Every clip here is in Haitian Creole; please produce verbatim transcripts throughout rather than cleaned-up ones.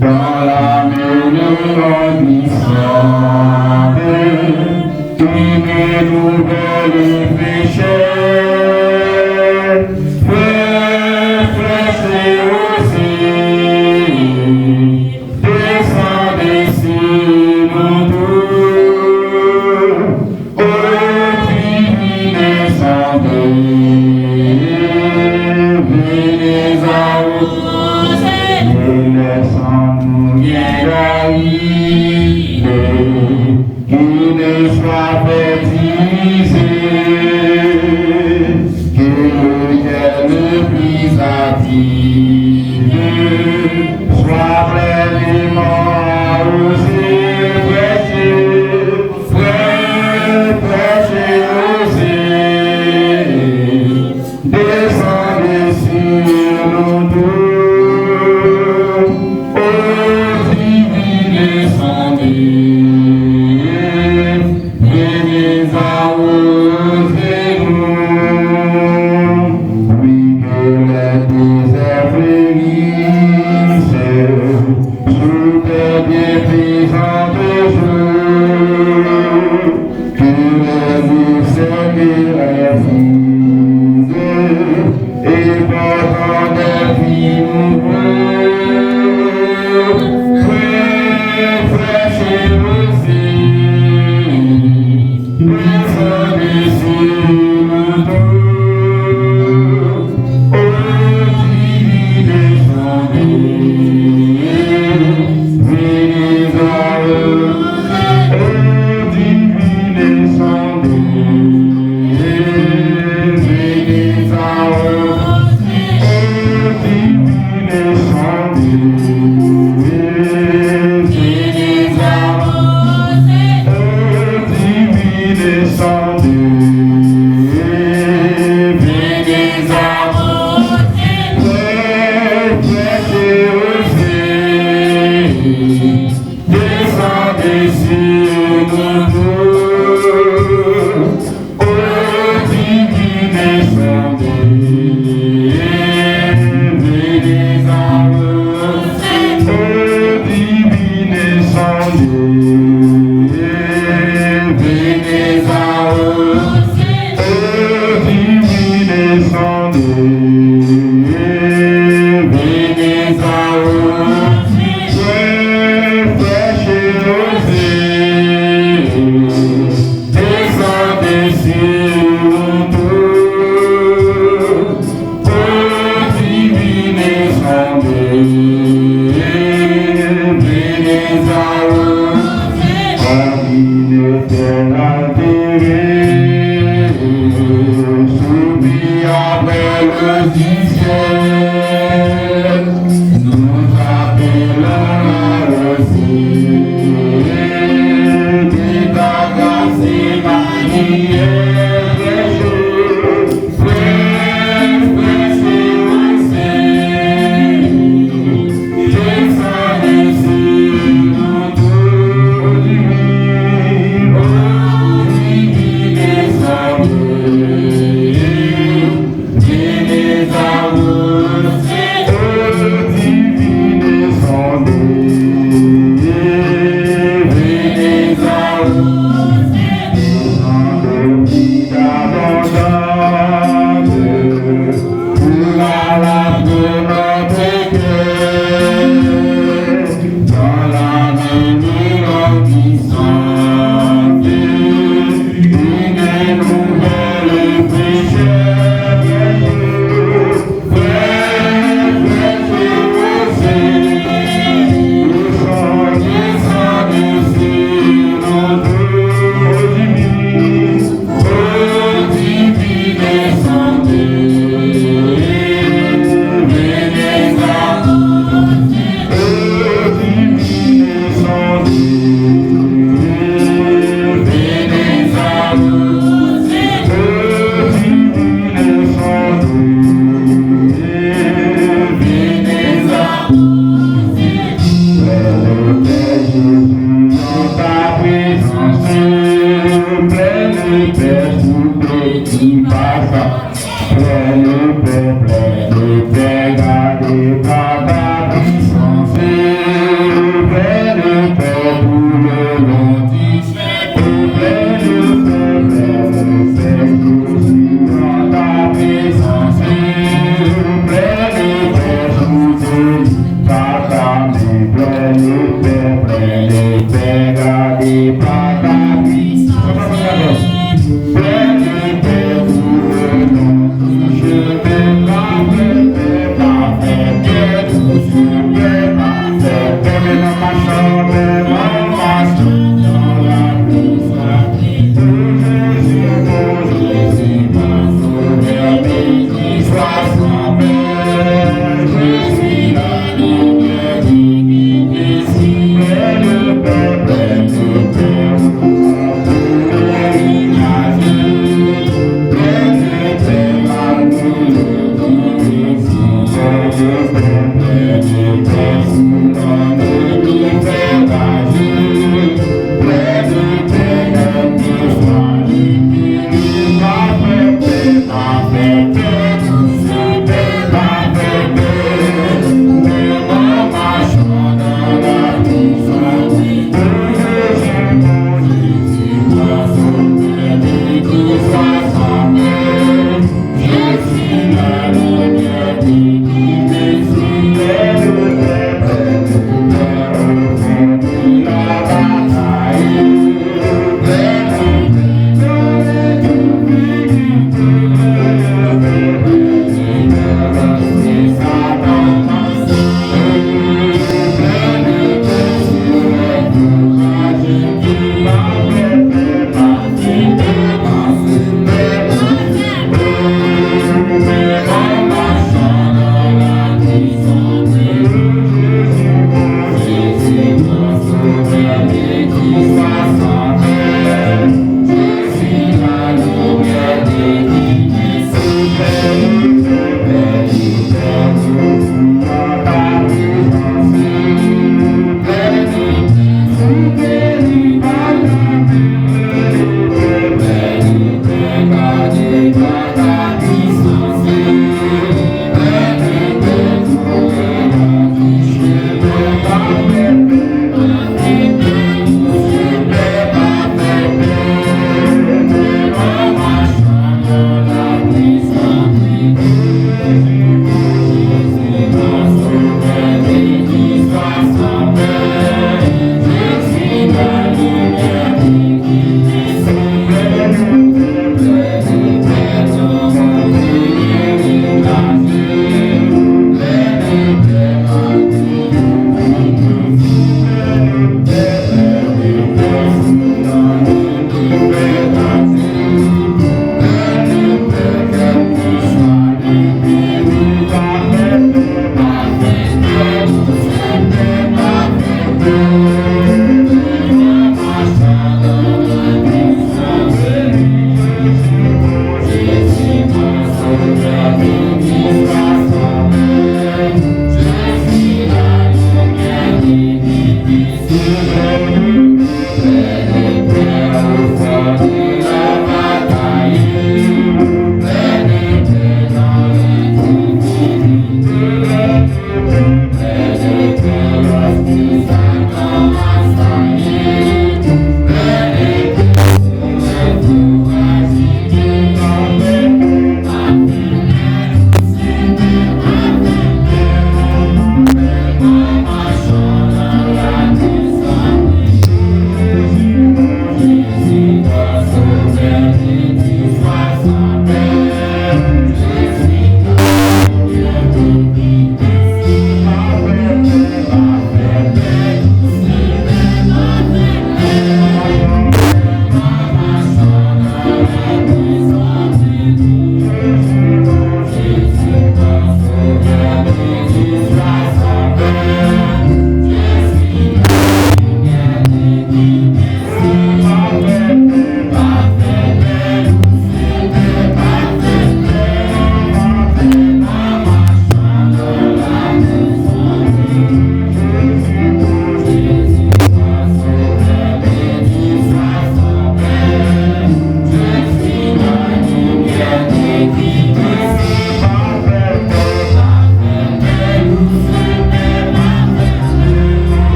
Dans la mélodie sainte, une nouvelle fraîcheur, fraîcheur, fraîcheur aussi. Descendez sur nous tous, ô divine santé, venez arroser les sangs bien guéris, qui ne soit baptisé, que le cœur le plus attiré soit pleinement arrosé, fraîcheur, fraîcheur, fraîcheur aussi. Descendez sur nous tous, ô divine santé, venez arroser nous. Oui, que les déserts fleurissent sous tes bienfaisantes joues. Que les moustiques refusent et portant des fruits nouveaux, refraîchis aussi, descendez sur nous tous. Ô divine santé, venez arroser, ô divine santé, venez arroser, ô divine santé, venez arroser, ô divine santé, venez arroser. Descendez sur nous tous, ô divine santé, venez arroser, ô divine santé, venez arroser, ô divine santé, venez arroser, fraîcheur aussi, descendez sur nous tous, ô divine santé, venez arroser, comme une terre altérée, soumis après le ciel, nous appelons la rosée, de ta grâce, Emmanuel, fraîcheur, fraîcheur aussi, descendez sur nous tous, ô divine, ô divine santé, venez arroser, ô divine santé, venez arroser, descendez, pluie abondante, pour la lave de notre cœur, dans la main de l'homme qui sent une nouvelle fraîcheur. Fraîcheur, fraîcheur aussi, le sang descend sur nous tous, ô divine, ô divine santé, venez arroser,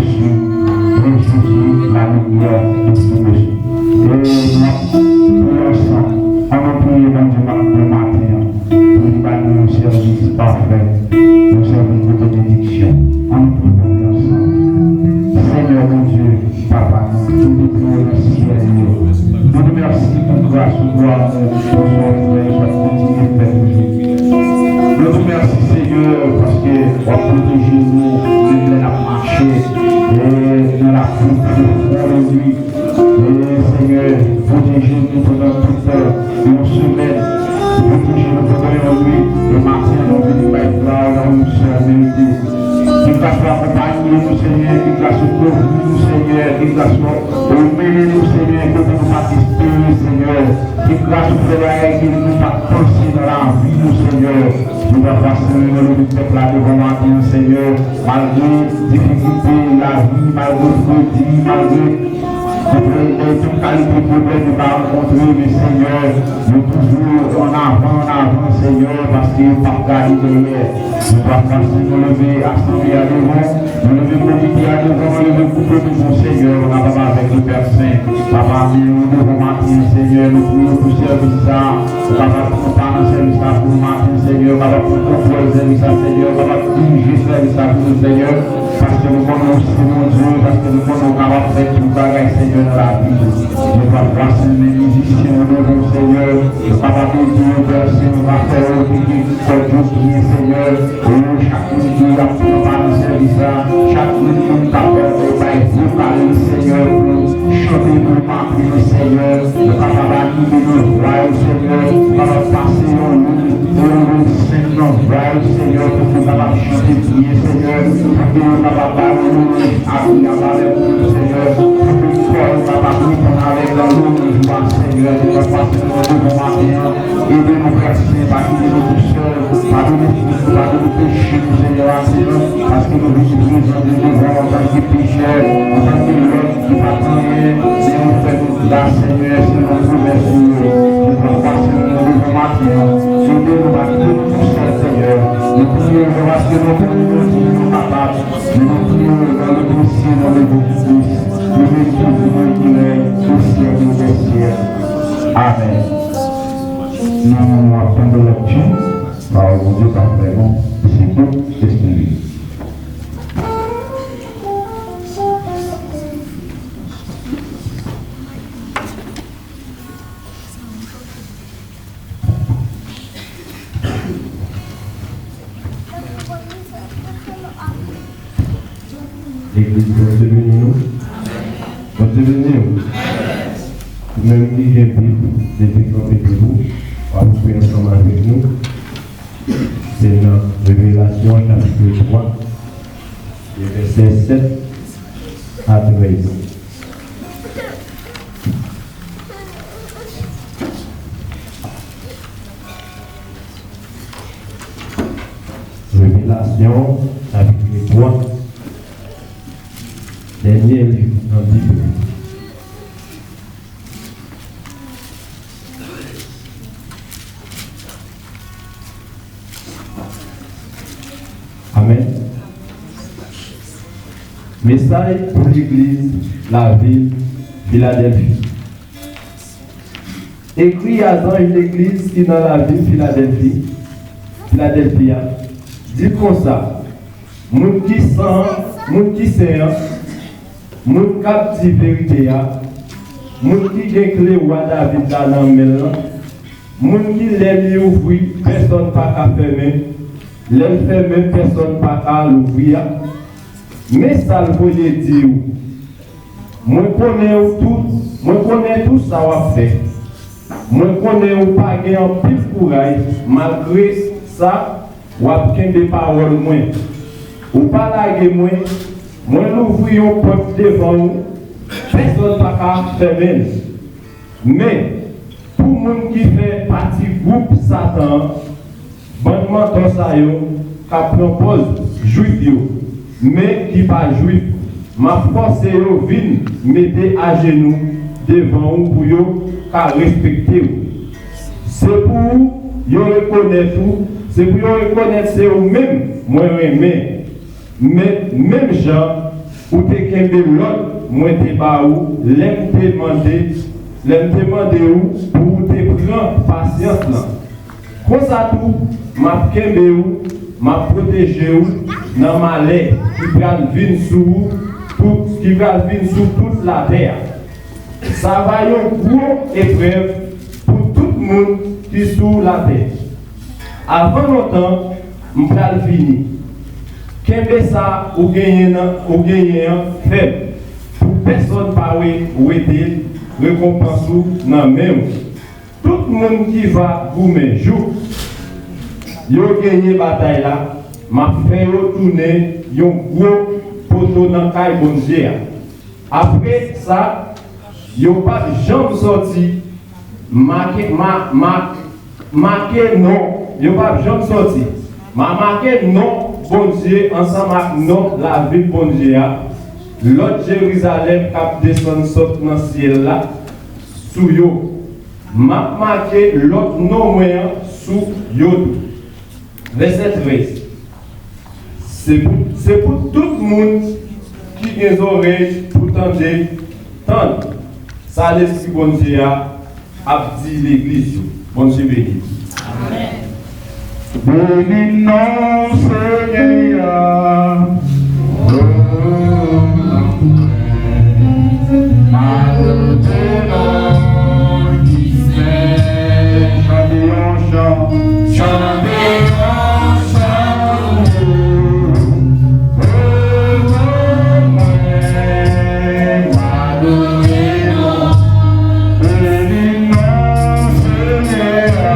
Jezi, la limyè de Jezi. E n ap priye ansanm. Ann nou priye Bondye bon maten an pou li ba nou yon sèvis pafè, yon sèvis de benediksyon. Ann nou priye Bondye ansanm. Senyè Bondye, Papa nou, nou te priye nan syèl yo. Nou di mèsi pou gras ou, pou amou, pou sa w fè, sa w kontinye fè toujou. Nou di mèsi, Senyè, paske w ap pwoteje nou, menm lè n ap mache, e nan lapli pwofon lannwit. E, Senyè, pwoteje nou pandan tout, e, yon semèn. Pwoteje nou pandan yon nwit. E maten an, nou vini bay glwa nan yon sèl verite. Ke gras ou akonpaye nou, Senyè. Ke gras ou kouvri nou, Senyè. Ke gras ou mennen nou, Senyè, kote nou pa t espere, Senyè. Ke gras ou fè bagay ke nou pa t panse nan lavi nou, Senyè. Nou papa, Senyè, nou leve pèp la devan w maten an, Senyè. Malgre difikilte lavi, malgre fredi, malgre tout kalite pwoblèm yo ka rankontre, men Senyè, yo toujou ann avan, ann avan, Senyè, paske yo p ap gade dèyè. Nou papa, Senyè, nou leve asanble a devan, nou leve komite a devan, nou leve gwoup yo devan, Senyè, nou kapab avèk nou, Pè Sen. Papa, men nou devan maten, Senyè, nou priye pou sèvis sa. Ou kapab pran pa nan sèvis la pou nou maten, Senyè. Ou kapab pran kontwòl sèvis la, Senyè. Ou kapab dirije sèvis la pou nou, Senyè. Paske nou konnen ou se Bondye, paske nou konnen ou kapab fè tout bagay, Senyè, nan lavi nou. Nou papa, Senyè, men mizisyen yo devan w, Senyè. Ou kapab ede yo, Pè Sen, ou ka fè yo vini kòd yo byen, Senyè. O, chak moun ki ap pran pa nan sèvis la, chak moun ki ap, e, bay vokal li, Senyè, pou chante pou w maten an, Senyè, yo kapab anime nan vwa yo, Senyè, yo kapab pase yon lil, yon lil senp nan vwa yo, Senyè, pou yo kapab chante byen, Senyè, pou ke yo kapab ba w lwanj ak lavalè pou nou, Senyè, pou ke kò yo kapab reponn avèk lwanj ou a, Senyè, nou papa, Senyè, devan maten an. Ede nou, Pè Sen, pa kite nou tousèl. Padone fot nou, padone peche nou, Senyè, maten an, paske nou vini prezante devan w antanke pechè, antanke lòm ki pa t anyen, men ou fè nou gras, Senyè, selon pwomès ou yo. Nou pran pa, Senyè, devan maten an. Ede nou, pa kite nou tousèl, Senyè. Nou priye w paske nou konnen nou kapab. Men nou priye w nan le presye non de Jezi Kris, nou mèt toujou nou ki rèy o syèk dè syèk. Amèn. Nou ap tande lèkti pawòl Bondye pa fè non, se tout espri. Legliz, Bondye beni nou. Bondye beni w. Ou menm ki gen Bib, leve kanpe debout. W ap ouvri ansanm avèk nou. Se nan Revelasyon chapit twa, e vèsè sèt a trèz. Revelasyon, chapit twa, dènye liv nan Bib. Amèn. Mesaj pou legliz lavil Filadèlfi. Ekri a zanj legliz ki nan lavil Filadèlfi, Filadèlfi a, di konsa, moun ki san, moun ki sen an, moun k ap di verite a, moun ki gen kle wa David la nan men l lan, moun ki lè li ouvri, pèsòn pa ka fèmen, lè l fèmen, pèsonn pa ka louvri a. Men sa l voye di w, mwen konnen w tou, mwen konnen tou sa w ap fè. Mwen konnen ou pa gen anpil kouraj, malgre sa, w ap kenbe pawòl mwen. Ou pa lage mwen, mwen louvri yon pòt devan ou, pèsonn pa ka fèmen l. Men, pou moun ki fè pati gwoup Satan an, bann mantò sa yo k ap pran pòz Jwif yo, men ki pa Jwif, m ap fòse yo vin mete ajenou devan ou pou yo ka respekte w. Se pou yo rekonèt ou, se pou yo rekonèt se ou menm mwen renmen. Men, menm jan Ou te kenbe lòd mwen te ba ou lè m te mande, lè m te mande ou pou ou te pran pasyans lan. Konsa tou, m ap kenbe ou, m ap pwoteje ou nan malè ki pral vin sou ou, tout, ki pral vin sou tout latè a. Sa va yon gwo eprèv pou tout moun ki sou latè. Avan lontan, m pral vini. Kenbe sa ou genyen nan, ou genyen an fèm, pou pèsonn pa we-, wete rekonpans ou nan men w. Tout moun ki va goumen jouk yo genyen batay la, m ap fè yo tounen yon gwo poto nan kay Bondye a. Apre sa, yo p ap janm sòti. Make, ma, ma, make non, yo p ap janm sòti. M a make non Bondye ansanm ak non lavil Bondye a, lòt Jerizalèm k ap desann sot nan syèl la, sou yo. M ap make lòt non mwen an sou yo tou. Vèsè trèz. Se pou, se pou tout moun ki gen zòrèy pou tande, tann sa Lespri Bondye a ap di legliz yo. Bondye beni. Amèn. Beni non Senyè a. Adore non ki sen. Chante yon chan. Chante yon chan pou ou. Adore non. Beni non Senyè a.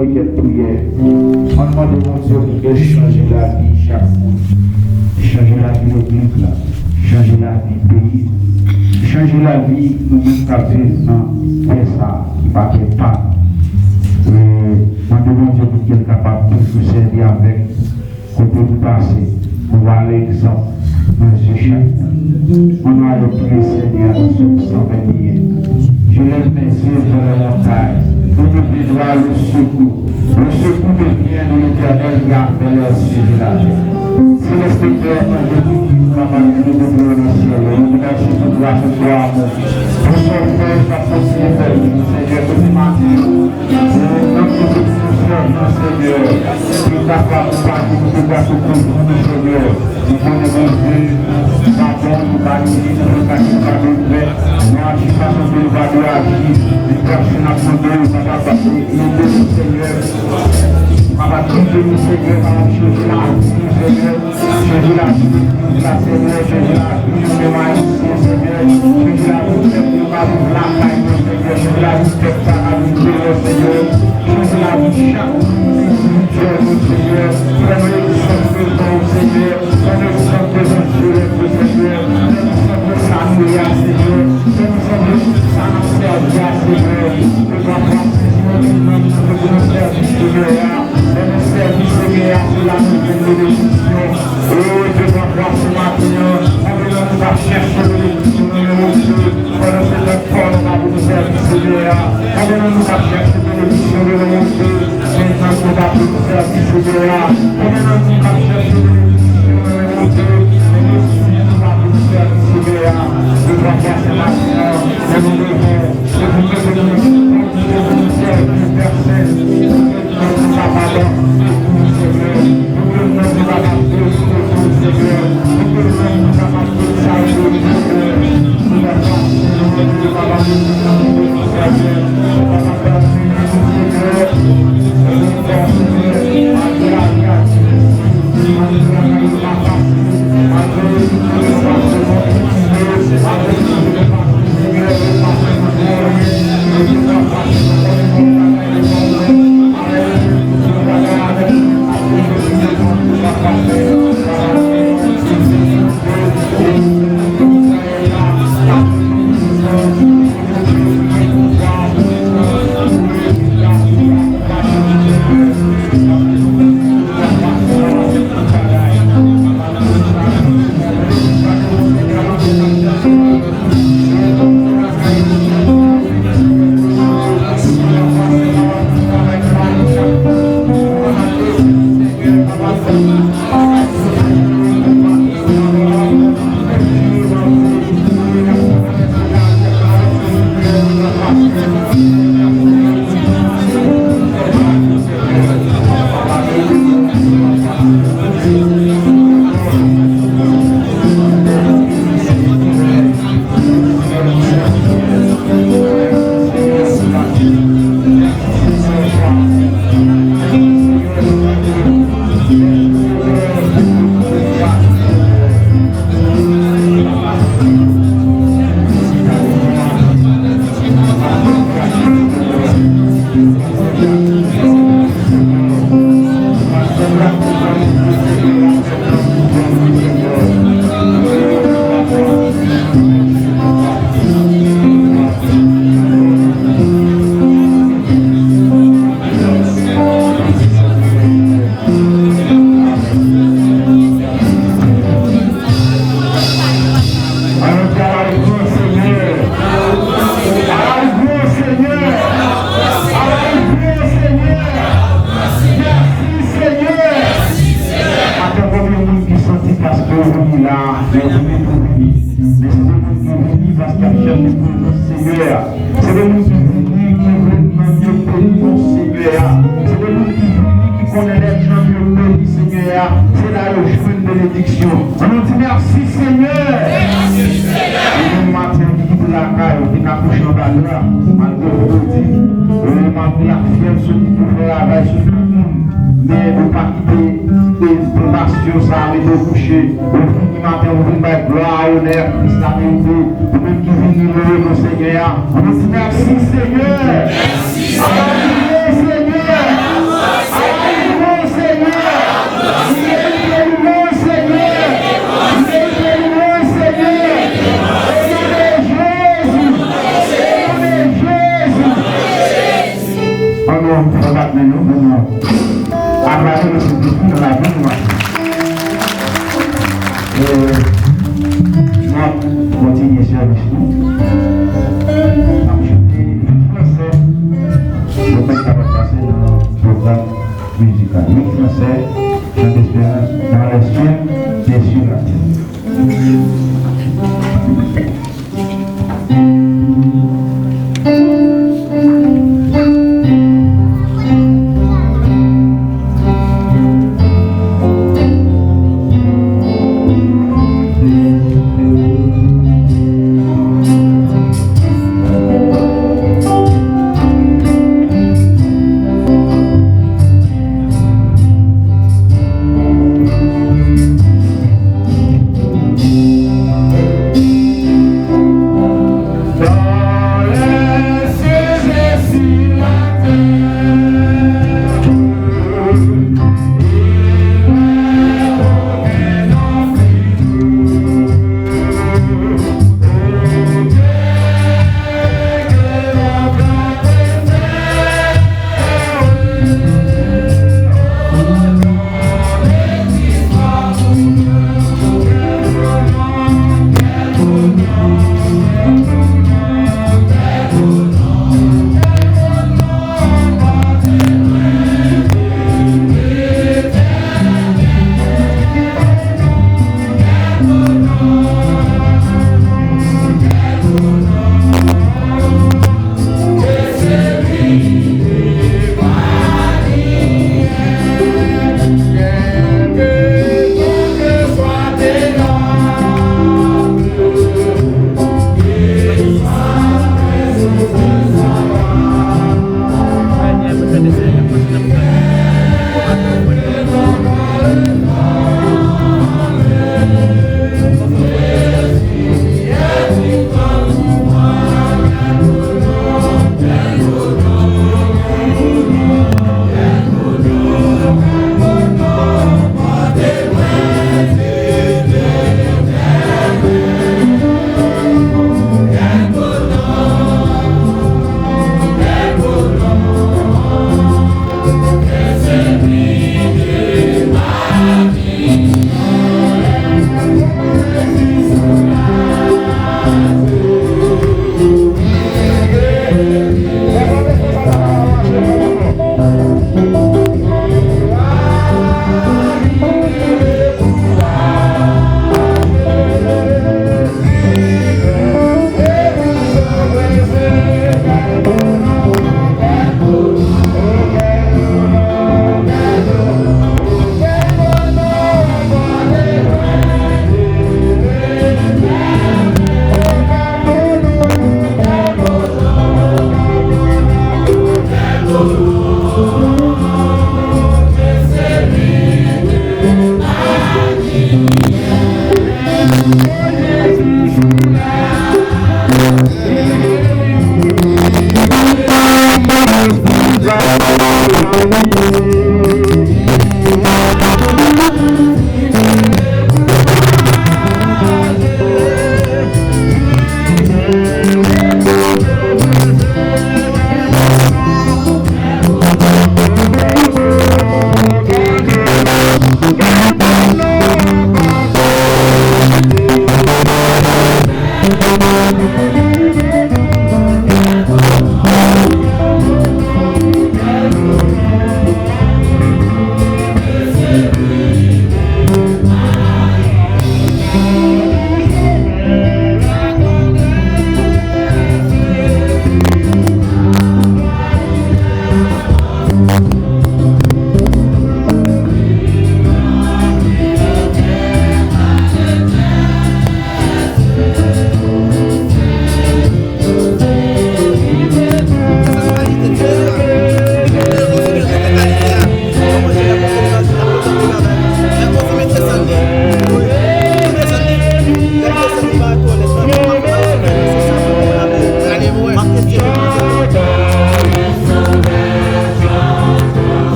Kèk priyè. Ann mande Bondye pou ke l chanje lavi chak moun. Chanje lavi legliz la. Chanje lavi peyi. Chanje lavi nou menm k ap viv nan tè sa a, ki pa tè pa nou. E mande Bondye pou ke l kapab toujou sèvi avèk kote nou pase, nou ba l egzanp nan zye chak moun. Ann ale priye Senyè a nan Sòm san venteyen. Je lève mes yeux vers les montagnes, d'où me viendra le secours. Le secours me vient de l'Éternel qui a fait les cieux et la terre. Seleste Pè, mwen jodi nou kapab vin devan nan syèl la, nou kapab sou tout gras, sou tout amou. Pou sa w fè, sa w kontinye fè, Senyè, kote maten yo. Nan tout sèvis, Senyè, ki kapab pati pou te gate pou nou, Senyè. Nou konnen, Bondye, sa bon, nou pa gen, nou pa gen kado ouvè. Nou aji fason ke nou pa dwe aji. Li pase n ap mande w, sa kapab ede nou, Senyè. Kapab kite nou, Senyè, kapab chanje lavi nou, Senyè. Chanje lavi legliz la, Senyè. Chanje lavi nou menm Ayisyen, Senyè. Chanje lavi pèp nou k ap viv lakay nou, Senyè. Chanje lavi pèp sa k ap viv deyò, Senyè. Chanje lavi chak moun ki viv deyò nou, Senyè. Fè nou egzanp devan w, Senyè. Fè nou egzanp devan zye lèt yo, Senyè. Fè nou sanble sa nou ye a, Senyè. Fè nou sanble sa n ap sèvi a, Senyè. Ke papa, Senyè, ki nan nou, ke pou nou sèvi Senyè a. Lè nou sèvi Senyè a, se la nou jwenn benediksyon. O, Jewova, se maten an, pandan nou t ap chèche benediksyon nan men Bondye, pandan se lè fò nou pa pou nou sèvi Senyè a, pandan nou t ap chèche benediksyon nan men Bondye, mentnan nou pa pou nou sèvi Senyè a, pandan nou t ap chèche benediksyon nan men Bondye, mentnan nou pa pou nou sèvi Senyè a. Jewova, se maten an, lè nou leve, se pou ke nou sèvi pèsonn. Ann di, "Alabou Senyè! Alabou Senyè! Alabou Senyè! Mèsi, Senyè!" Atò, konbyen moun ki santi paske yo vini la, yo vini pou vini? Men se de moun ki vini paske y ap chèche prezans Senyè a. Se de moun ki vini, ki vle nan mye peni non Senyè a. Se de moun ki vini, ki konnen lè jan yo beni Senyè a, se la yo jwenn benediksyon. Ann nou di, "Mèsi, Senyè." Ou menm maten ki kite lakay ou, te ka kouche anba dra, malgre ou di, ou malgre lafyèv soti pou fè ravaj sou tout moun, men ou pa kite tantasyon sa a mete w kouche. Ou vini maten, ou vin bay glwa a onè Kris la merite. Ou menm ki vini louwe non Senyè a, ann nou di, "Mèsi, Senyè." Mèsi, Senyè. Mèsi, Senyè. Yo, pou nou aplodi nou, silvouplè, nan lavi nou. E, n ap kontinye sèvis nou. N ap chante Lit Fransè. Nou mèt kapab pase nan pwogram mizikal. Lit Fransè, Chant d'Espérance dans les cieux et sur la terre.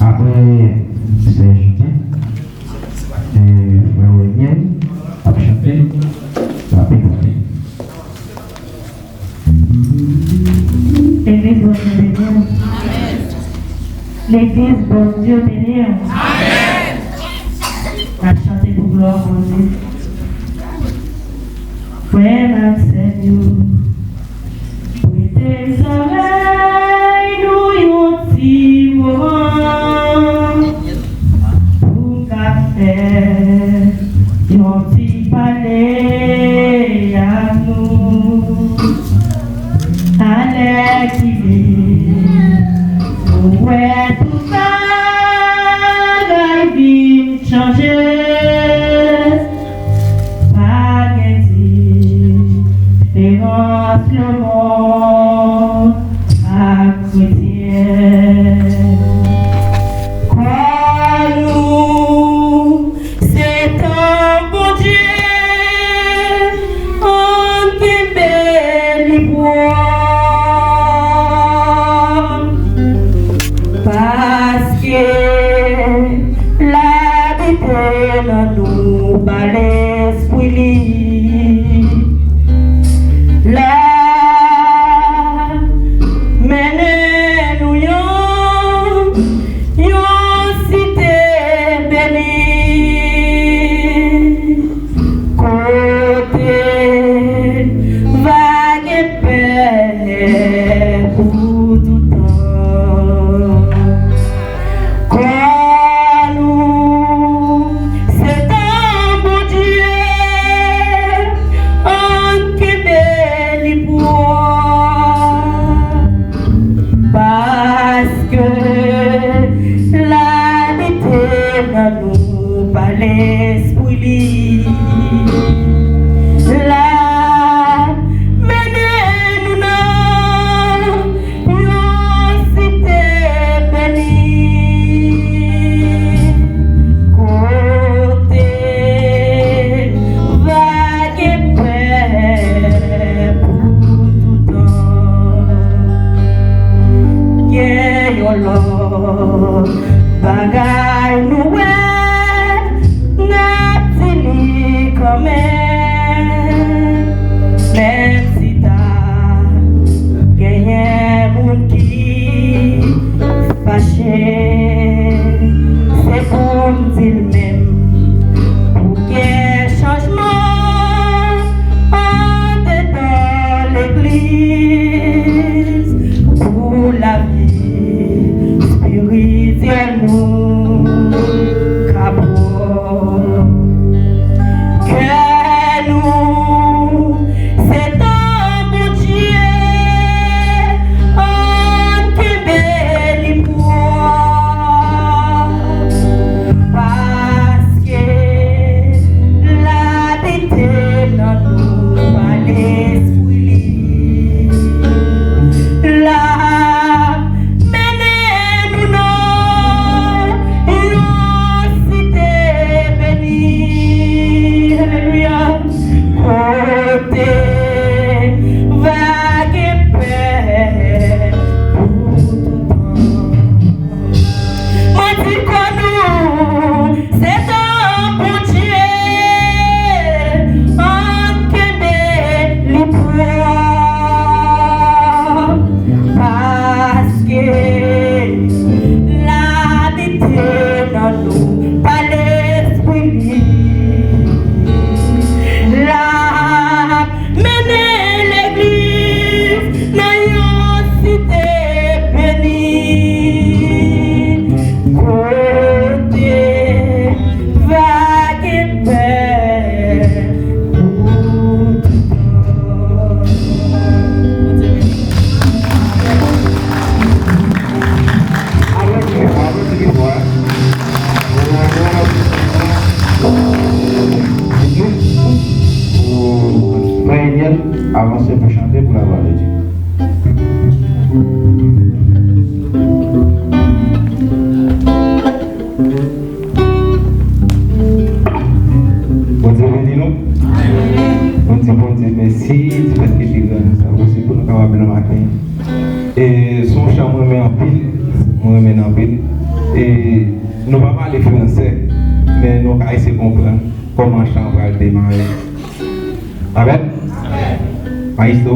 Apre sè chante, e, frè Reniel ap chante, l ap egzòte. Legliz, Bondye beni w. Legliz, Bondye beni w. N ap chante pou glwa Bondye. Frè m ak sè m yo, prete zòrèy nou yon ti moman pou m ka fè yon ti pale ak nou. Alèkile, nou wè tout bagay vin chanje. Pa gen diferans lemonn ak kretyen. Kò nou se tanp Bondye, ann kenbe li pwòp. Paske l abite nan nou pa Lespri li. L ap mennen nou yon, yon site beni. Kote va gen pè pou toutan. Kò nou se tanp Bondye, ann kenbe li pwòp. Paske l abite nan nou pa Lespri li. L ap mennen nou nan yon site beni. Kote va gen pè pou toutan. Gen yon lòt bagay nou wè, n ap di li kanmenm. Menm si ta genyen moun ki fache, se pou m di l menm. Pou gen chanjman andedan legliz, pou lavi espirityèl nou ka pwòp. Kè nou se tanp Bondye, ann kenbe li pwòp. Paske l abite nan nou pa Lespri li. L ap mennen nou nan yon site beni. Alelouya. Kote va gen pè pou toutan. Mwen di kò nou, se tanp Bondye, ann kenbe li pwòp. Paske l abite nan nou pa Lespri li. L ap mennen legliz nan yon site beni. Kote va gen pè pou toutan. Aplodi, aplodi byen fò, hein. Pou frè Eliel avanse pou chante pou la gloire de Dieu. Bondye beni nou. Nou di Bondye Mèsi difèt ke te rann sa posib pou nou kapab la maten. E se yon chan mwen renmen anpil, mwen renmen l anpil. E nou pa pale fransè, men nou ka eseye konprann kòman chan an pral demare. Amèn. Maestro.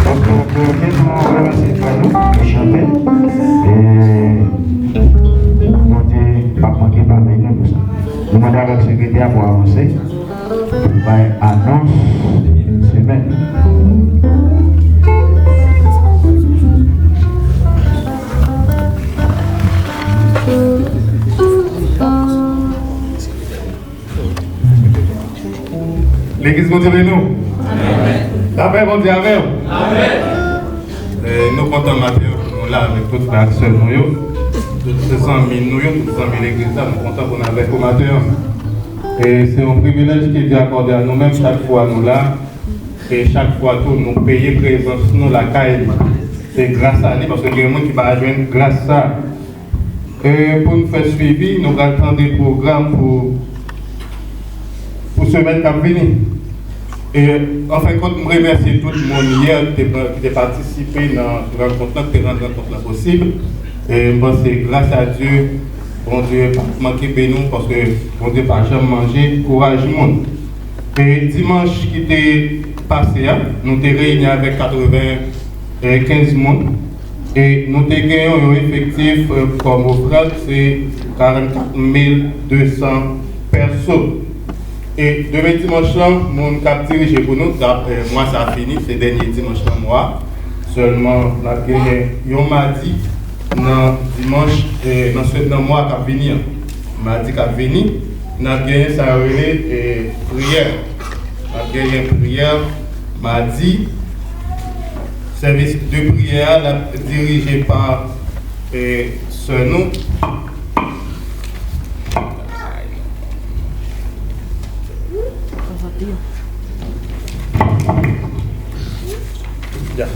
Donk, nou pwofite pou remèsye frè nou, nou chante. E Bondye p ap manke pami nou pou sa. Nou mande avèk sekretè a pou avanse, pou bay anons semèn. Legliz Bondye beni w. Lapè Bondye avè w. Eh, nou kontan maten an pou nou la avèk tout frè ak sè nou yo, tout zanmi nou yo, tout zanmi legliz la, nou kontan pou nou avèk ou maten an. E se yon privilèj ke Dye akòde a nou menm chak fwa nou la. E chak fwa tou, nou peye prezans nou lakay li. Se gras a li, paske gen moun ki pa jwenn gras sa. E pou n fè swivi, nou pral tande pwogram pou, pou semèn k ap vini. E, anfenkont, m remèsye tout moun yè ki te, ki te patisipe nan rankont lan, ki te rann rankont lan posib. E m panse, gras a Dye, Bondye pa manke beni nou, paske Bondye pa janm manje kouraj moun. E dimanch ki te pase a, nou te reyini avèk katrevenkenz moun. E nou te gen yon efektif, eh, kòm ofrann, se karannkat mil de san pèso. E demen dimanch lan, moun k ap dirije pou nou, t ap, eh, mwa sa a fini, se dènye dimanch nan mwa a. Sèlman, n ap genyen yon madi nan dimanch, eh, nan semèn, nan mwa k ap vini an. Madi k ap vini, n ap genyen sa yo rele, eh, priyè. N ap genyen priyè madi. Sèvis de priyè a, l ap dirije pa, eh, sè nou. Ya.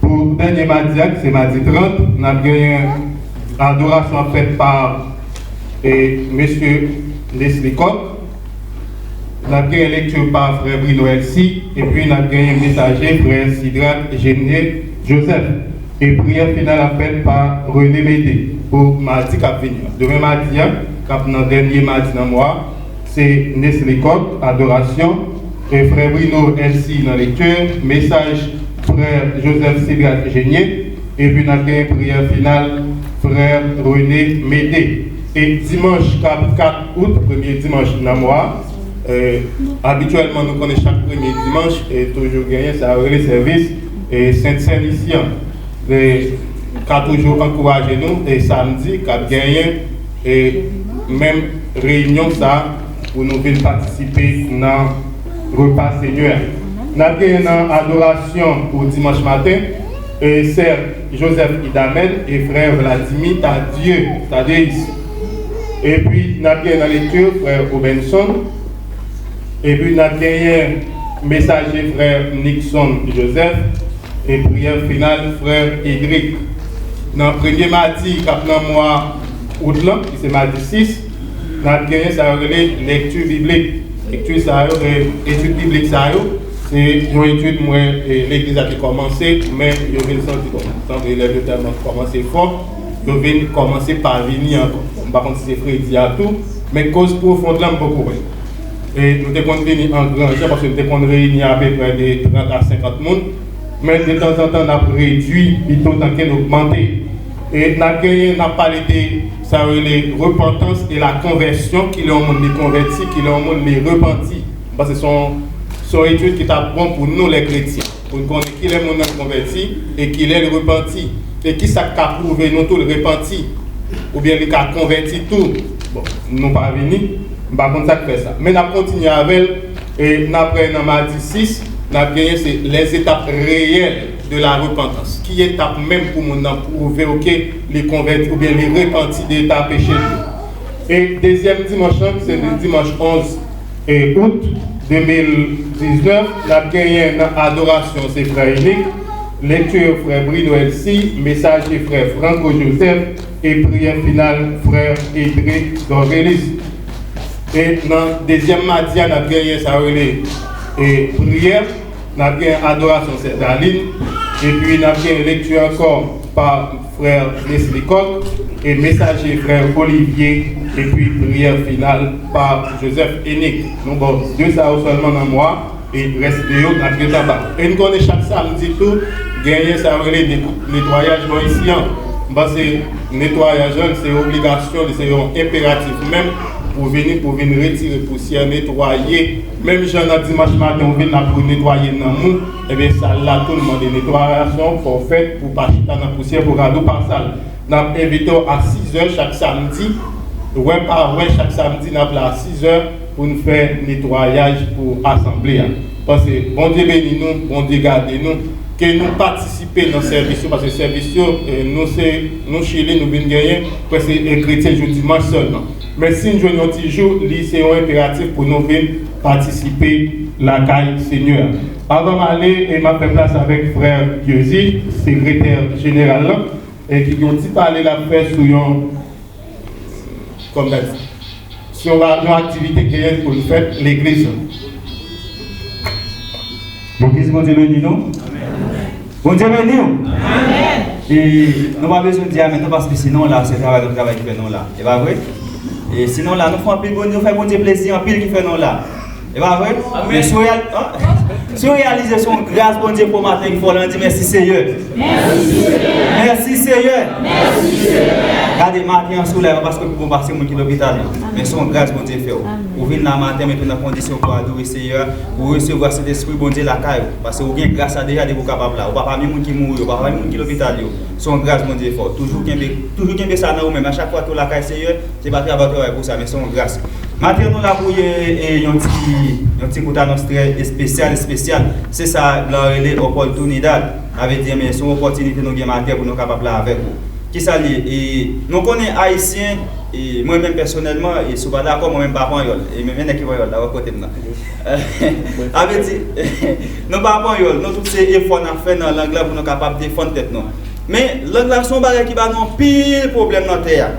Pou dènye madi a, ki se madi trant, n ap genyen adorasyon ap fèt pa, eh, mesye Nesly Coq. N ap genyen lekti pa frè Bruno Elcy, epi n ap genyen mesaje frè Sidrak Genier Joseph. E priyè final ap fèt pa René Médé pou madi k ap vini an. Demen madi a, k ap nan dènye madi nan mwa a, se Nesly Coq, adorasyon, e frè Bruno Elcy nan lekti, mesaj frè Joseph Sidrak Genier, epi n ap genyen priyè final frè René Médé. E dimanch k ap kat out, premye dimanch nan mwa a, eh, abityèlman nou konnen chak premye dimanch, eh, toujou genyen sa yo rele sèvis, eh, Sent Sèn isi an. E ka toujou ankouraje nou, e samdi k ap genyen, e menm reyinyon sa a pou nou vin patisipe nan repa Senyè a. N ap genyen nan adorasyon pou dimanch maten, e sè Joseph Idamel e frè Vladimir Tadieu, Tadeis. Epi n ap genyen nan lekti frè Obenson. Epi n ap genyen mesaje frè Nixon Joseph e priyè final frè Edric. Nan premye madi k ap nan mwa out lan, ki se madi sis, n ap genyen sa yo rele lekti biblik. Lekti sa yo, e, etid biblik sa yo, se yon etid m wè, e, legliz la te kòmanse, men yo vin santi, bon, tankou elèv yo tèlman kòmanse fò, yo vin kòmanse pa vini ankò. M pa konn si se fredi a tou, men koz pwofon lan m poko wè. E nou te konn vini an gran jan, paske nou te konn reyini apeprè de trant a senkant moun, men detanzantan n ap redui pito tanke n ogmante. E n ap genyen, n ap pale de sa yo rele repantans e la konvèsyon, kilè yon moun li konvèti, kilè yon moun li repanti. M panse se yon, se yon etid ki t ap bon pou nou, lè kretyen, pou n konnen kilè moun nan konvèti e kilè l repanti. E ki sa k ka pwouve nou tou l repanti, oubyen li ka konvèti tou. Bon, nou pa vini, m pa konn sa k fè sa. Men n ap kontinye avè l, e n ap wè nan madi sis, n ap genyen se les étapes réelles de la repentance. Ki etap menm pou moun nan pwouve w ke li konvèti oubyen li repanti de eta peche l yo? E dezyèm dimanch lan, se dimanch onz e out de mil diznèf, n ap genyen nan adorasyon, se frè Enik, lekti frè Bruno Elcy, mesaje frè Franco Joseph, e priyè final frè Edric Dorvelis. E nan dezyèm madi a, n ap genyen sa yo rele, e, priyè, n ap gen adorasyon Sent Dalin, epi n ap gen lekti ankò pa frè Nesly Coq, e mesaje frè Olivier, epi priyè final pa Joseph Enik. Nou ba w de sa yo sèlman nan mwa, e rès de yo n ap gentan ba w. E n konnen chak samdi tou, genyen sa yo rele net-, netwayaj bò isi an. M panse netwayaj lan, se obligasyon, li se yon enperatif menm pou vini, pou vin retire pousyè, netwaye. Menm jan nan dimanch maten, ou vin la pou netwaye nanm ou, ebyen, sal la tou, l mande netwayasyon, fò w fèt pou w pa chita nan pousyè, pou rad ou pa sal. N ap envite w a sizè chak samdi, wè pa wè, chak samdi, n ap la a sizè pou n fè netwayaj pou asanble a. Panse, Bondye beni nou, Bondye gade nou, ke nou patisipe nan sèvis yo, paske sèvis yo, eh, nou se, nou Chili, nou vin genyen, prèske, eh, kretyen jou dimanch sèlman. Men si n jwenn yon ti jou, li se yon enperatif pou nou vin patisipe lakay Senyè a. Anvan m ale, e m ap fè plas avèk frè Diezy, sekretè jeneral la, e ki gen yon ti pale l ap fè sou yon, kòm dati, sou yon, yon aktivite ki genyen pou l fèt legliz la. Legliz, Bondye beni nou. Bondye beni w. E nou pa bezwen di amèn non, paske se non la, se travay, travay ki fè non la. E pa vre? E se non la, nou fè anpil Bondye, nou fè Bondye plezi anpil ki fè non la. E pa vre? Men si w real-, an? Si w reyalize se yon gras Bondye fè w maten ki fè w la, di mèsi Seyè. Mèsi Seyè. Gade maten an sou la, paske pou bon pase moun ki lopital yo. Men se yon gras Bondye fè w. Ou vin la maten, mete w nan kondisyon pou adore Seyè a, ou resevwa Sentespri Bondye lakay ou. Paske ou gen gras la deja depi ou kapab la. Ou pa pami moun ki mouri, ou pa pami moun ki lopital yo. Se yon gras Bondye fè w. Toujou kenbe, toujou kenbe sa nan ou menm. A chak fwa ke w lakay Seyè, se pa travay w travay pou sa, men se yon gras. Maten an nou la pou ye, e, yon ti, yon ti kout anons trè espesyal, espesyal. Se sa blan rele oportunidad. Sa vle di, men se yon opòtinite nou gen maten pou nou kapab la avèk ou. Kisa l ye? E, nou konnen Ayisyen, e, mwen menm pèsonèlman, e, si w pa dakò, mwen menm pa panyòl. E menm nèg ki panyòl la, wè kote m nan. Sa vle di, nou pa panyòl, nou tout se efò n ap fè nan lang lan pou nou kapab defann tèt nou. Men, lang la se yon bagay ki ba nou anpil pwoblèm nan tè a.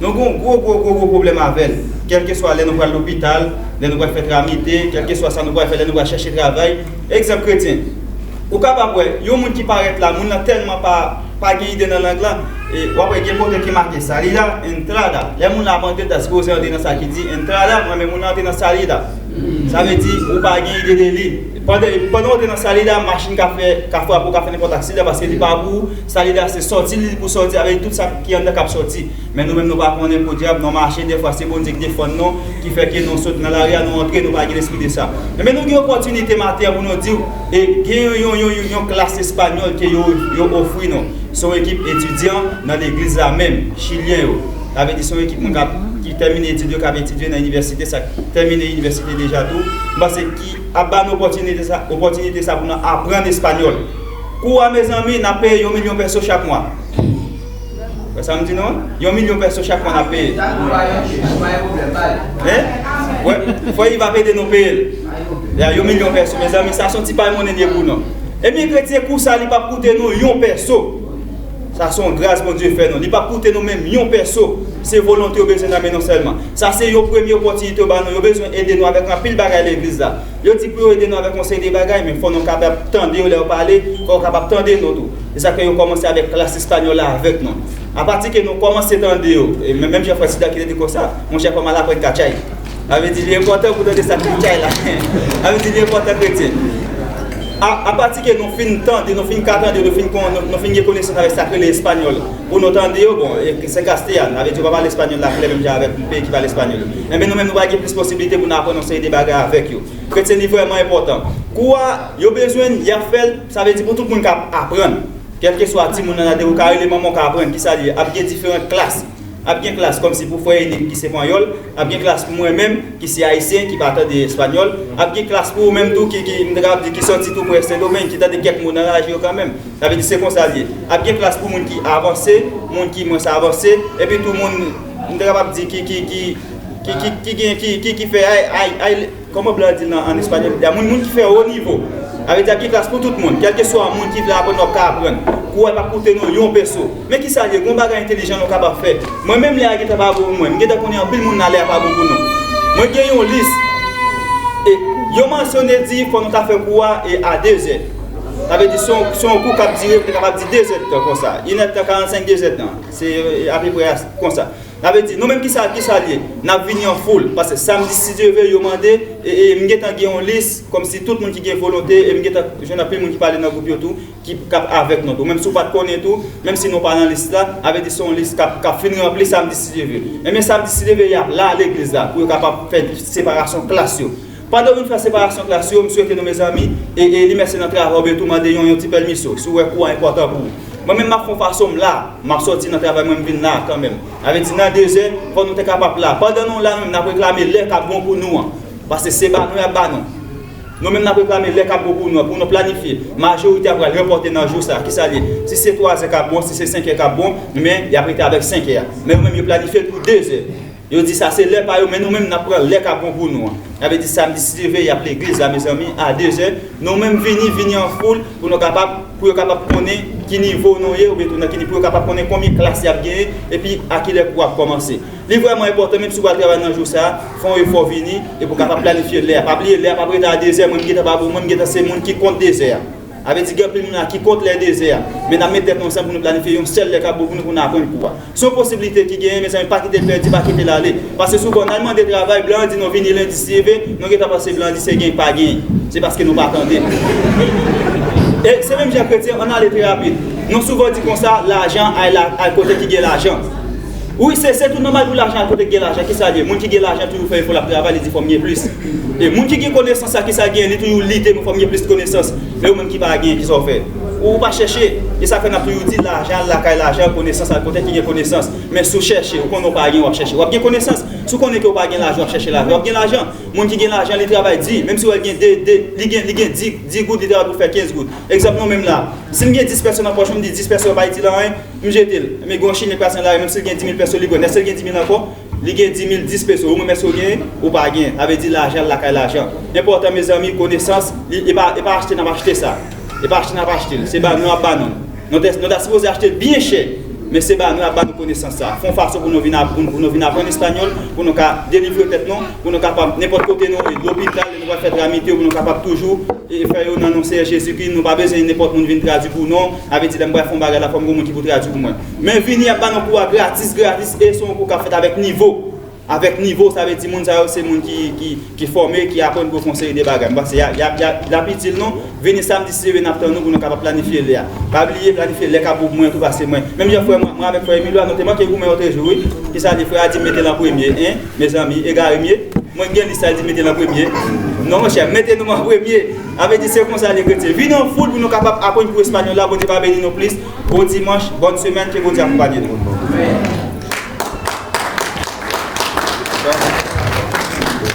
Nou gen yon gwo, gwo, gwo, gwo pwoblèm avè l. Kèlkeswa lè nou pral lopital, lè nou pral fè tramite, kèlkeswa sa nou pral fè, lè nou pral chèche travay. Egzanp kretyen. Ou kapab wè, yon moun ki parèt la, moun nan tèlman pa, pa gen ide nan lang lan, e w ap wè gen kote ki make salida, entrada. Lè moun la ap antre, l ta sipoze antre nan sa ki di entrada, men moun nan antre nan salida. Sa vle di, ou pa gen ide de li. Pandan, pandan w te nan salida, machin ka fè, ka frape w, ka fè nenpòt aksidan, paske li pa pou ou. Salida se sòti li pou sòti, avèk tout sa ki anndan k ap sòti. Men nou menm nou pa konnen podyab, nou mache, dèfwa se Bondye ki defann nou, ki fè ke nou sot nan lari a, nou antre, nou pa gen lespri de sa. Enben nou gen opòtinite maten an pou nou di w, e gen yon, yon, yon, yon, yon klas espanyòl ke yo, yo ofri nou. Se yon ekip etidyan nan legliz la menm, chilyen yo. Sa vle di se yon ekip moun k ap, ki tèmine etid yo, k ap etidye nan inivèsite, sa k tèmine inivèsite deja tou. M panse ki ap ba nou opòtinite sa, opòtinite sa pou nou aprann espanyòl. Kou a, mezanmi, n ap peye yon milyon pèso chak mwa. Wè sa m di nou an? Yon milyon pèso chak mwa n ap peye. Hein? Wè, fò i va ede nou peye l. Ya, yon milyon pèso, mezanmi, sa se yon ti pay monnen l ye pou nou. Ebyen, kretyen, kou sa, li p ap koute nou yon pèso. Sa se yon gras Bondye fè nou. Li p ap koute nou menm yon pèso. Se volonte yo bezwen nan men nou sèlman. Sa se yon premye opòtinite yo ba nou. Yo bezwen ede nou avèk anpil bagay legliz la. Yo di pou yo ede nou avèk yon seri de bagay, men fò nou kapab tande yo lè yo pale, fò yo kapab tande nou tou. Se sa ke yo kòmanse avèk klas espanyòl la avèk nou. Apati ke nou kòmanse tande yo, e men-, menm jan frè Sida ki te di konsa, monchè, fò m al aprann kachay. Sa vle di li enpòtan pou tande sa ki chay la. Sa vle di li enpòtan kretyen. A, apati ke nou fin tande, nou fin ka tande, nou fin kon-, nou, nou fin gen konesans avèk sa k rele espanyòl. Pou nou tande yo, bon, e, se castellano, sa vle di yo pa pale espanyòl la klè menm jan avèk peyi ki pale espanyòl yo. Enben nou menm nou va gen plis posiblite pou nou aprann yon seri de bagay avèk yo. Kretyen li vrèman enpòtan. Kou a, yo bezwen l, y ap fè l, sa vle di pou tout moun k ap aprann. Kèlkeswa timoun nan la, depi w ka rele manman w ka aprann, kisa l ye? Ap gen diferan klas. Ap gen klas kòmsi pou frè Enik ki se panyòl, ap gen klas pou mwen menm ki se ayisyen, ki pa tande espanyòl, ap gen klas pou ou menm tou ki, ki, m ta kapab di ki sòti tou prè Sendomeng, ki tande kèk mo nan raje yo kanmenm. Sa vle di se konsa l ye. Ap gen klas pou moun ki avanse, moun ki mwens avanse, epi tou moun, m ta kapab di ki, ki, ki, ki, ki, ki gen, ki, ki, ki fè ay, ay, ay, kòman blan di l nan, an espanyòl, y a moun, moun ki fè wo nivo. Sa vle di ap gen klas pou tout moun, kèlkeswa moun ki vle aprann, w ap ka aprann. Kou a p ap koute nou yon peso. Men kisa l ye, gon bagay entelijan nou kapab fè. Mwen menm lè a gentan pa bon pou mwen, m gentan konnen anpil moun nan lè a pa bon pou nou. Mwen gen yon lis. E yo mansyone di fò nou ta fè kou a e a dezè. Sa vle di se yon, se yon kou k ap dire, m te kapab di dezèdtan konsa. Inèdtan karannsenk, dezèdtan. Se, e, apeprè a, konsa. Sa vle di, nou menm kisa, kisa l ye? N ap vini an foul. Paske samdi, si Dye vle, yo mande, e, e, m gentan gen yon lis, kòmsi tout moun ki gen volonte, e m gentan jwenn anpil moun ki pale nan gwoup yo tou, ki, k ap avèk nou tou. Menm si w pa t konnen tou, menm si nou pa nan lis la, sa vle di se yon lis k ap, k ap fin ranpli samdi, si Dye vle. Enben samdi, si Dye vle, y ap la legliz la, pou yo kapab fè separasyon klas yo. Pandan yo vin fè separasyon klas yo, m swete nou, mezanmi, e, e li mèsi nan travay w, oubyen tou mande yon, yon ti pèmisyon, si w wè kou a enpòtan pou ou. Mwen menm, m ap fè yon fason m la, m ap sòti nan travay mwen, m vin la kanmenm. Sa vle di, nan dezè, fò nou te kapab la. Pandan nou la, nou menm, n ap reklame lè k ap bon pou nou an. Paske se ba nou y ap ba nou. Nou menm, n ap reklame lè k ap bon pou nou an, pou nou planifye. Majorite a pral ranpòte nan jou sa a. Kisa l ye? Si se twazè k ap bon, si se senkè k ap bon, men y ap rete avèk senkè a. Men yo menm, yo planifye l pou dezè. Yo di sa se lè pa yo, men nou menm, n ap pran lè k ap bon pou nou an. Sa vle di samdi, si Dye vle, y ap legliz la, mezanmi, a dezè. Nou menm vini, vini an foul pou nou kapab, pou yo kapab konnen ki nivo nou ye, oubyen tou nan ki nivo, pou yo kapab konnen konbyen klas y ap genyen, epi a kilè kou w ap kòmanse. Li vrèman enpòtan, menm si w pral travay nan jou sa a, fè yon efò vini, epi w kapab planifye lè a. Pa bliye, lè a p ap rete a dezè, mwen m gentan pa bon, mwen m gentan se moun ki kont dezè a. Sa vle di gen anpil moun la ki kont lè dezè a. Men n ap met tèt nou ansanm pou nou planifye yon sèl lè k ap bon pou nou, pou nou aprann kou a. Se yon posiblite ki genyen, mezanmi, pa kite l pèdi, pa kite l ale. Paske souvan, n al mande travay, blan an di nou vini lendi si Dye vle, nou gentan panse blan an di se gen, pa gen. Se paske nou pa tande. E se menm jan kretyen, ann ale trè rapid. Nou souvan di konsa, lajan al la, al kote ki gen lajan. Wi, se, se tou nòmal pou lajan al kote ki gen lajan. Kisa l ye? Moun ki gen lajan toujou fè efò, l ap travay, li di fò m gen plis. E moun ki gen konesans sa, kisa l gen? Li toujou lite pou fò m gen plis konesans. Men ou menm ki pa gen, kisa w fè? Ou pa chèche. E sa fè n ap toujou di lajan al lakay lajan, konesans al kote ki gen konesans. Men si w chèche, ou konnen w pa gen, w ap chèche. W ap gen konesans. Si w konnen ke w pa gen lajan, w ap chèche lajan. W ap gen lajan. Moun ki gen lajan, li travay di. Menm si w wè l gen de, de, li gen, li gen di, di goud, li travay pou l fè kenz goud. Egzanp, nou menm la. Si m gen dis pèso nan pòch mwen, m di dis pèso a pa itil anyen, m jete l. Men gen yon Chinyè k pase nan lari, menm si l gen di mil pèso, li pran. Èske l gen di mil ankò? Li gen di mil, dis pèso. Ou menm, èske w genyen? Ou pa genyen. Sa vle di lajan al lakay lajan. Enpòtan, mezanmi, konesans, li, e pa, e pa achte n ap achte sa. E pa achte n ap achte l. Se ba nou y ap ba nou l. Nou te, nou ta sipoze achte l byen chè. Men se ba nou y ap ba nou konesans sa. Fè yon fason pou nou vin ap, pou, pou nou vin aprann espanyòl, pou nou ka delivre tèt nou, pou nou kapab, nenpòt kote nou ye, lopital, nou pral fè tramite yo, pou nou kapab toujou e fè yo nan non Seyè Jezikri, nou pa bezwen nenpòt moun vin tradui pou nou. Sa vle di, lè m pral fè yon bagay la, fò m gen yon moun ki pou tradui pou mwen. Men vini, y ap ba nou kou a gratis, gratis, e se yon kou k ap fèt avèk nivo. Avèk nivo, sa vle di, moun sa yo, se moun ki, ki, ki fòme, ki aprann pou fè yon seri de bagay. M panse y a, y a, y a, l ap itil nou. Vini samdi, si Dye vle, n ap tann nou pou nou kapab planifye lè a. Pa bliye, planifye lè k ap bon pou mwen tou pase mwen. Menm jan frè mwen, mwen avèk frè Emilio a, nou te manke goumen otrejou, wi. Kisa l di? Frè a di m mete l an premye, en, mezanmi, egare m ye. Mwen gen lis la, li di mete l an premye. Non, monchè, mete nou an premye. Sa vle di se konsa l ye kretyen. Vini an foul pou nou kapab aprann kou espanyòl la. Bondye va beni nou plis. Bon dimanch, bòn semèn, ke Bondye akonpanye nou.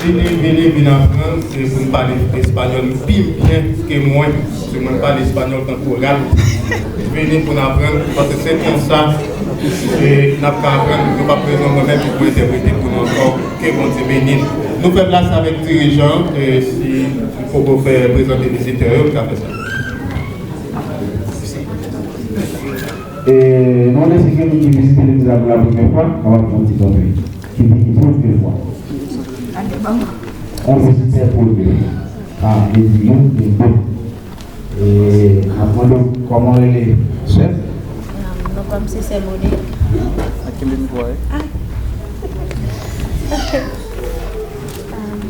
Vini, vini, vin aprann, se pou n pale espanyòl pi byen ke mwen. Se mwen pale espanyòl tankou rat. Vini pou n aprann, paske se konsa, e, n ap ka aprann, nou p ap bezwen mwen menm ki pou entèprete pou nou ankò. Ke Bondye beni n. Nou fè plas avèk dirijan, e, si li poko fè prezante vizitè yo, li ka fè sa. E, nou lese ke moun ki vizite legliz la pou la premyè fwa, kapab fè yon ti kanpe. Ki vini premyè fwa. On vizitè premye. A, e di yon, de de. E, n ap mande w kòman w rele, sè? Non, non pa m se sè Monique. Ak kenbe mikwo a, wi. Ah.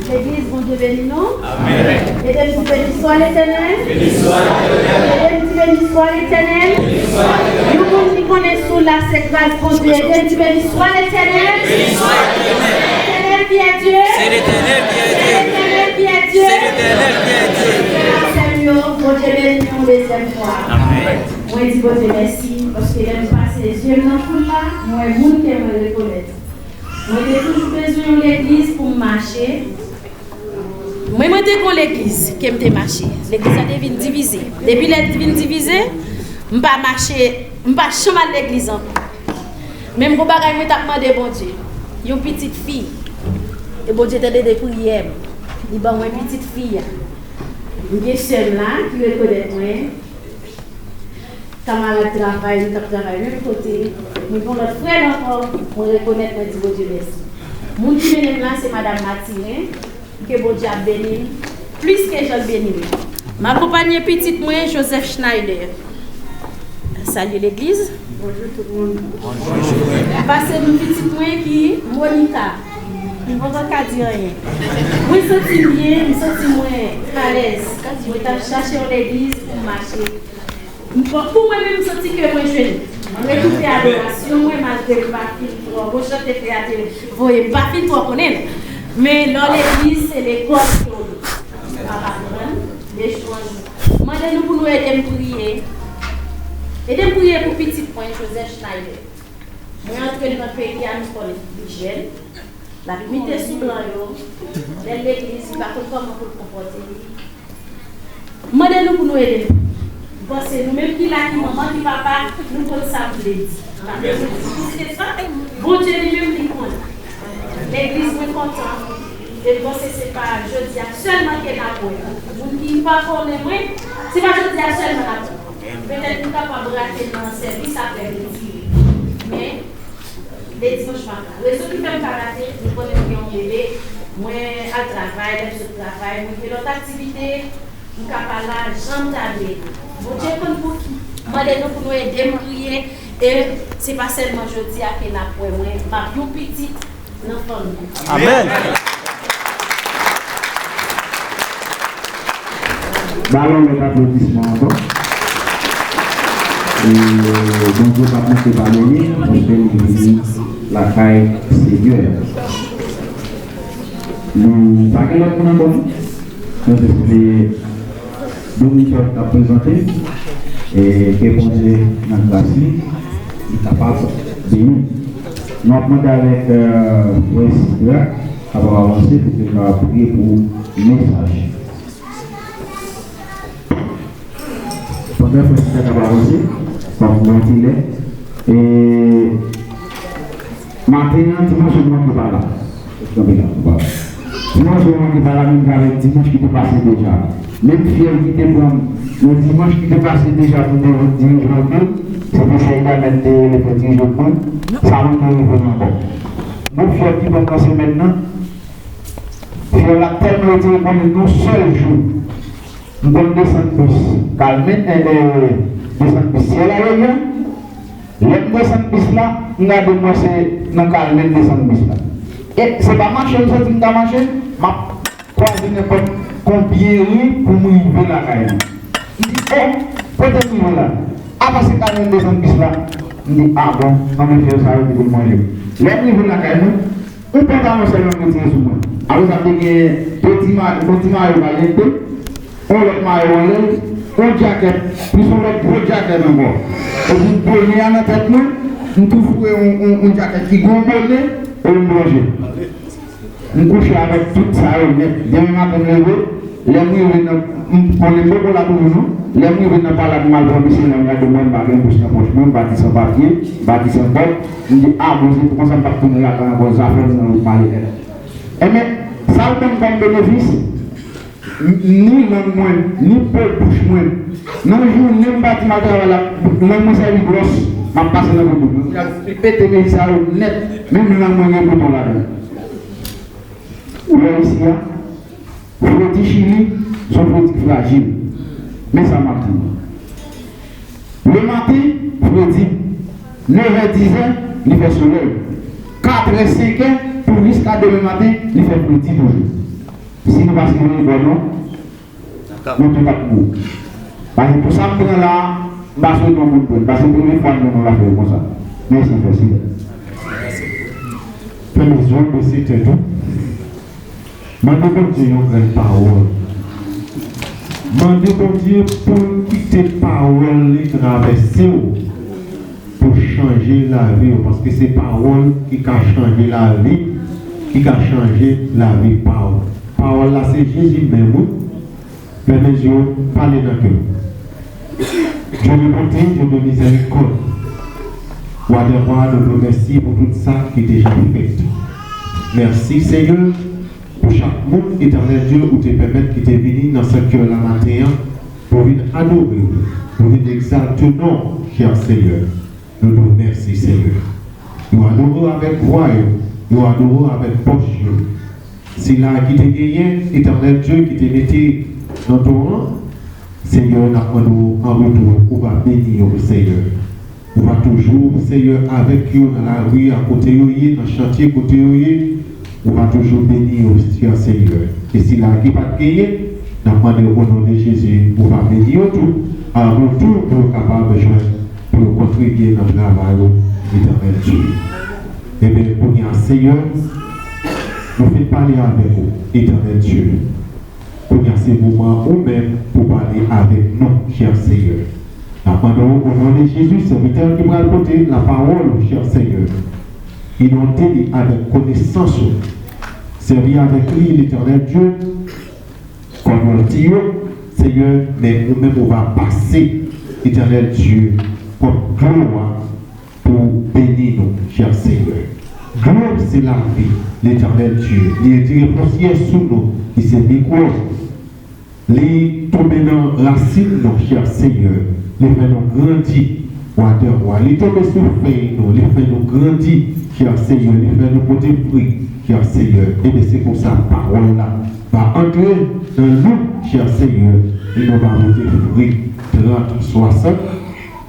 Legliz, Bondye beni nou. Amèn. Ede m di, beni swa Letènèl. Beni swa Letènèl. Ede m di, beni swa Letènèl. Beni swa Letènèl. Yon moun ki konnen sou la se gras Bondye. Ede m di, beni swa Letènèl. Beni swa Letènèl. Letènèl ki è Dye. Se Letènèl ki è Dye. Se Letènèl ki è Dye. Se Letènèl ki è Dye. Sè m yo, Bondye beni nou yon dezyèm fwa. Amèn. Mwen di Bondye mèsi, paske lè m pase zye m nan foul la, m wè moun ke mwen rekonèt. Mwen te toujou bezwen yon legliz pou m mache. Mwen, mwen te gon legliz ke m te mache. Legliz la te vin divize. Depi lè l vin divize, m pa mache, m pa janm al legliz ankò. Men m gon bagay mwen t ap mande Bondye. Yon pitit fi. E Bondye tande de priyè m. Li ban mwen pitit fi a. M gen sè m la ki rekonèt mwen. Kanmarad travay, nou t ap travay menm kote. Mwen gen yon lòt frè l ankò, mwen rekonèt, mwen di Bondye mèsi. Moun ki mennen m la, se madanm Matiren, ke Bondye ap beni m plis ke jan l beni m. M akonpanye pitit mwen, Joseph Schneider. Salye legliz. Bonjou tout moun. Pase m pitit mwen ki Monica. M poko ka di anyen. Mwen santi m byen, m santi mwen alèz. Mwen t ap chache yon legliz pou m mache. M pa, pou mwen menm, m santi ke mwen jwenn. Mwen retwouve adorasyon mwen, malgre m pa fin twò bon, chante frè a te voye, m pa fin twò konnen l. Men lè w legliz, se lekòl ke w ye. W ap aprann de jou an jou. Mande nou pou nou ede m priye. Ede m priye pou pitit mwen, Joseph Schneider. Mwen antre l nan peyi a, nou konnen li jèn. L ap imite sou blan yo. Lè l legliz, li pa konn kòman pou l konpòte li. M mande nou pou nou ede m. M panse nou menm ki la, ki manman, ki papa, nou konn sa m vle di. M pa bezwen di plis ke sa. Bondye li menm, li konnen. Legliz, mwen kontan. E m panse se pa jodi a sèlman ke n ap wè. Moun ki pa konnen mwen, se pa jodi a sèlman n ap wè. Petèt nou kapab rate nan sèvis apre midi. Men, de dimanch m ap la. Rezon ki fè m pa rate, nou konnen m gen yon bebe, mwen al travay, lè m sot travay, mwen gen lòt aktivite, m ka pa la jan m ta vle. Bondye konn pou ki. M mande nou pou nou ede m priye, e se pa sèlman jodi a ke n ap wè mwen, m ap yon pitit nan fanmi. Amèn. Ba l yon lòt aplodisman ankò. E Bondye p ap manke padone paske nou vini lakay Senyè a. Nou pa gen lòt moun ankò, non? Nou te swete Dominique ap prezante, e ke Bondye nan gras li, li kapab beni. Nou ap mande avèk, euh, frè Sidrak, k ap avanse pou ke nou kapab priye pou mesaj. Pandan frè Sidrak ap avanse, m ap pran yon ti lè. E maten an, ti mwaso mwen ki pa la. Kanpe la, kanpe la. Ti mwaso mwen ki pa la, menm jan avèk dimanch ki te pase deja. Menm fyèl ki te pran m nan dimanch ki te pase deja pou m te vin dirije oto, se te sa Idamen te rele fè dirije oto, sa menm te rive m ankò. Menm fyèl ki pran m nan semèn nan, fyèl la tèlman yo te rekonnen nan yon sèl jou. M konn desann bis Kalmen, e, desann bis Syèl Aérien. Lè m desann bis la, m gade m wè se nan Kalmen m desann bis la. E se pa mache m santi m ta mache, m ap kwaze nenpòt konbyen ri pou m rive lakay mwen. M di, o, kote m rive la? Apa se Kalmen m desann bis la? M di, a bon, anben fyèl sa yo ki pou m manje. Lè m rive lakay mwen, yon pantalon sèlman m retire sou mwen. Apre sa, m te gen de ti ma-, yon ti mayo kaliente, yon lòt mayo anlè l, yon djakèt, plis yon lòt gwo djakèt ankò. Epi bone a nan tèt mwen, m tou foure yon, yon, yon djakèt ki gon bone, epi m plonje. M kouche avèk tout sa yo nèt. Demen maten m leve, lè m rive nan, m konnen m poko la toujou non. Lè m rive nan palad m al pran misye la, m gade mwen, m pa gen bous nan pòch mwen, m pati san papye, m pati san kòb. M di, a, Bondye, pou konsa m p ap tounen lakay ankò, zafè m nan yo pale nèt. Enben, sa l ban m kòm benefis, m, ni lang mwen, ni po bouch mwen. Nan jounen m pati m al travay la, lang mwen sèvi glòs, m ap pase nan boubouk mwen. M al pete peyi sa yo nèt, menm lang mwen gen bouton ladan l. Ou wè isi a, fredi Chili, se yon fredi ki frajil. Men sa m ap di nou. Lematen, fredi. Nevè, dizè, li fè solèy. Katrè, senkè, pou jiska demen maten, li fè fredi toujou. Si nou pa siveye bò nou, nou tout ap mouri. Paske pou sa m pran la, m pa swete yon moun pran. Paske premye fwa m wè yon afè konsa. Mèsi, frè Silvè. Fèmen zye w, bese tèt ou. Mande Bondye yon grenn pawòl. Mande Bondye pou l kite pawòl li travèse w, pou chanje lavi w, paske se pawòl ki ka chanje lavi, ki ka chanje lavi pa w. Pawòl la se Jezi menm, wi. Fèmen zye w, pale nan kè w. Dye de bonte, Dye de mizèrikòd, Wa dè wa, nou di w mèsi pou tout sa ki deja fèt. Mèsi, Senyè, pou chak moun, Etènèl Dye, ou te pèmèt ki te vini nan sanktyè la maten an, pou vin adore w, pou vin egzalte non w, chè Senyè. Nou di w mèsi, Senyè. Yo adore w avèk vwa yo, yo adore w avèk pòch yo. Sila ki te genyen, Etènèl Dye, ki te mete nan don an, Senyè, n ap mande w an retou, ou va beni yo, Senyè. Ou va toujou, Senyè, avèk yo nan lari a kote yo ye, nan chantye kote yo ye. Ou va toujou beni yo, chè Senyè. E sila ki pa t genyen, n ap mande w, o non de Jezi, ou va beni yo tou, an retou pou yo kapab jwenn, pou yo kontribye nan travay ou, Etènèl Dye. Ebyen, kounye a, Senyè, nou fin pale avèk ou, Etènèl Dye. Kounye a, se moman ou menm pou pale avèk nou, chè Senyè. N ap mande w, o non de Jezi, sèvitè ki pral pote lapawòl, chè Senyè, inonde li avèk konesans ou. Sèvi avèk li, Letènèl Dye, kòm yon tiyo, Senyè, men ou menm ou va pase, Etènèl Dye, kòm dlo a, pou beni nou, chè Senyè. Dlo se lavi, Letènèl Dye. Li retire pousyè sou nou, ki se mikwo. Li tonbe nan rasin nou, chè Senyè. Li fè nou grandi, wa dè wa. Li tonbe sou fèy nou, li fè nou grandi, chè Senyè. Li fè nou pote fwi, chè Senyè. Ebyen, se konsa pawòl la va antre nan nou, chè Senyè. E nou va pote fwi trant, swasant,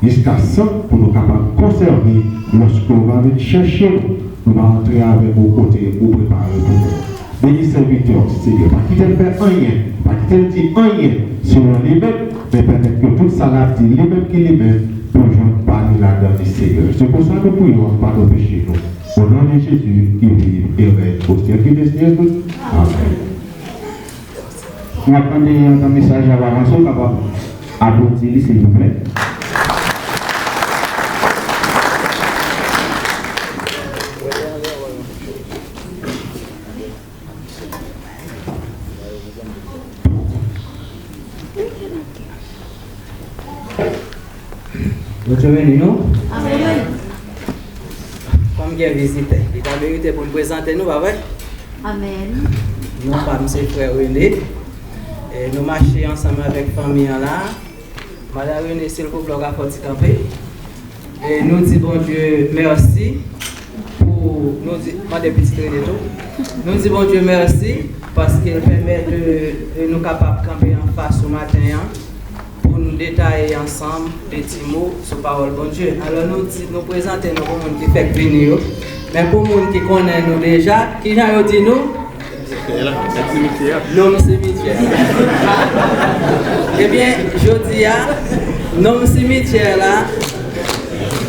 jiska san pou nou kapab konsève lòske w va vin chèche nou. Nou va antre avèk ou kote ou prepare pou nou. Beni sèvitè w, Senyè. Pa kite l fè anyen, pa kite l di anyen selon li menm, men pèmèt ke tout sa l ap di, li menm ki li menm, pou jwenn pa li ladan li, Senyè. Se konsa nou priye w, padone peche nou. O non de Jezi ki viv e règne au siècle des siècles. Amèn. N ap mande antan mesaj la ap avanse, w kapab aplodi li, silvouplè. Bondye beni nou. Amèn. Kòm gen vizitè, li ta merite pou n prezante nou, pa vre? Amèn. Non pa m se frè René. E nou mache ansanm avèk fanmi an la. Madan René, silvouplè, w ka fè yon ti kanpe. E nou di Bondye mèsi pou, nou di, mande pitit René tou. Nou di Bondye mèsi paske l pèmèt, e, e nou kapab kanpe anfas ou maten an pou n detaye ansanm de ti mo sou pawòl Bondye. Alò, nou di, nou prezante nou pou moun ki fèk vini yo. Men pou moun ki konnen nou deja, kijan yo di nou? Nonm simityè. Ebyen, jodi a, nonm simityè la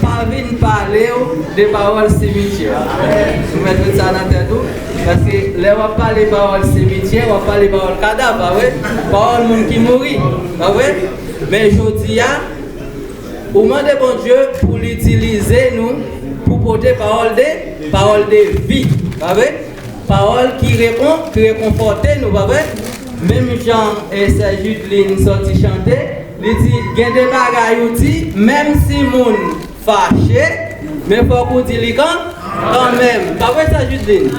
pa vin pale w de pawòl simityè. Nou mèt met sa nan tèt ou, paske lè w ap pale pawòl simityè, w ap pale pawòl kadav, pa vre? Pawòl moun ki mouri, pa vre? Men jodi a, ou mande Bondye pou l itilize nou pou pote pawòl de, pawòl de vi, pa vre? Pawòl ki repon, ki rekonfòte nou, pa vre? Menm jan, e, sè Judeline sòti chante, li di, gen de bagay ou di, menm si moun fache, men fòk ou di li kan, kanmenm. Pa vre, sè Judeline?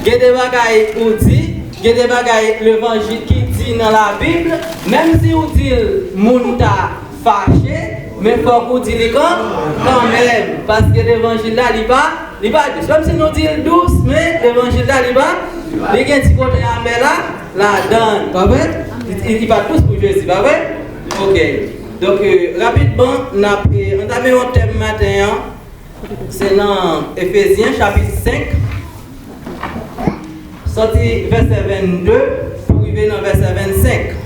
Gen de bagay ou di, gen de bagay levanjil ki di nan Labib, menm si ou di l, moun ta fache, men fòk ou di li kan, kanmenm. Paske levanjil la, li pa, li pa dous. Menm si nou di l dous, men levanjil la, li pa, li gen ti kote amè la, ladan l. Pa vre? Li, li, li pa dous pou Jezi, pa vre? Ok. Donk, e, rapidman, n ap, e, antame yon tèm maten an. Se nan Efezyen chapit senk, sòti vèsè vennde pou rive nan vèsè vennsenk.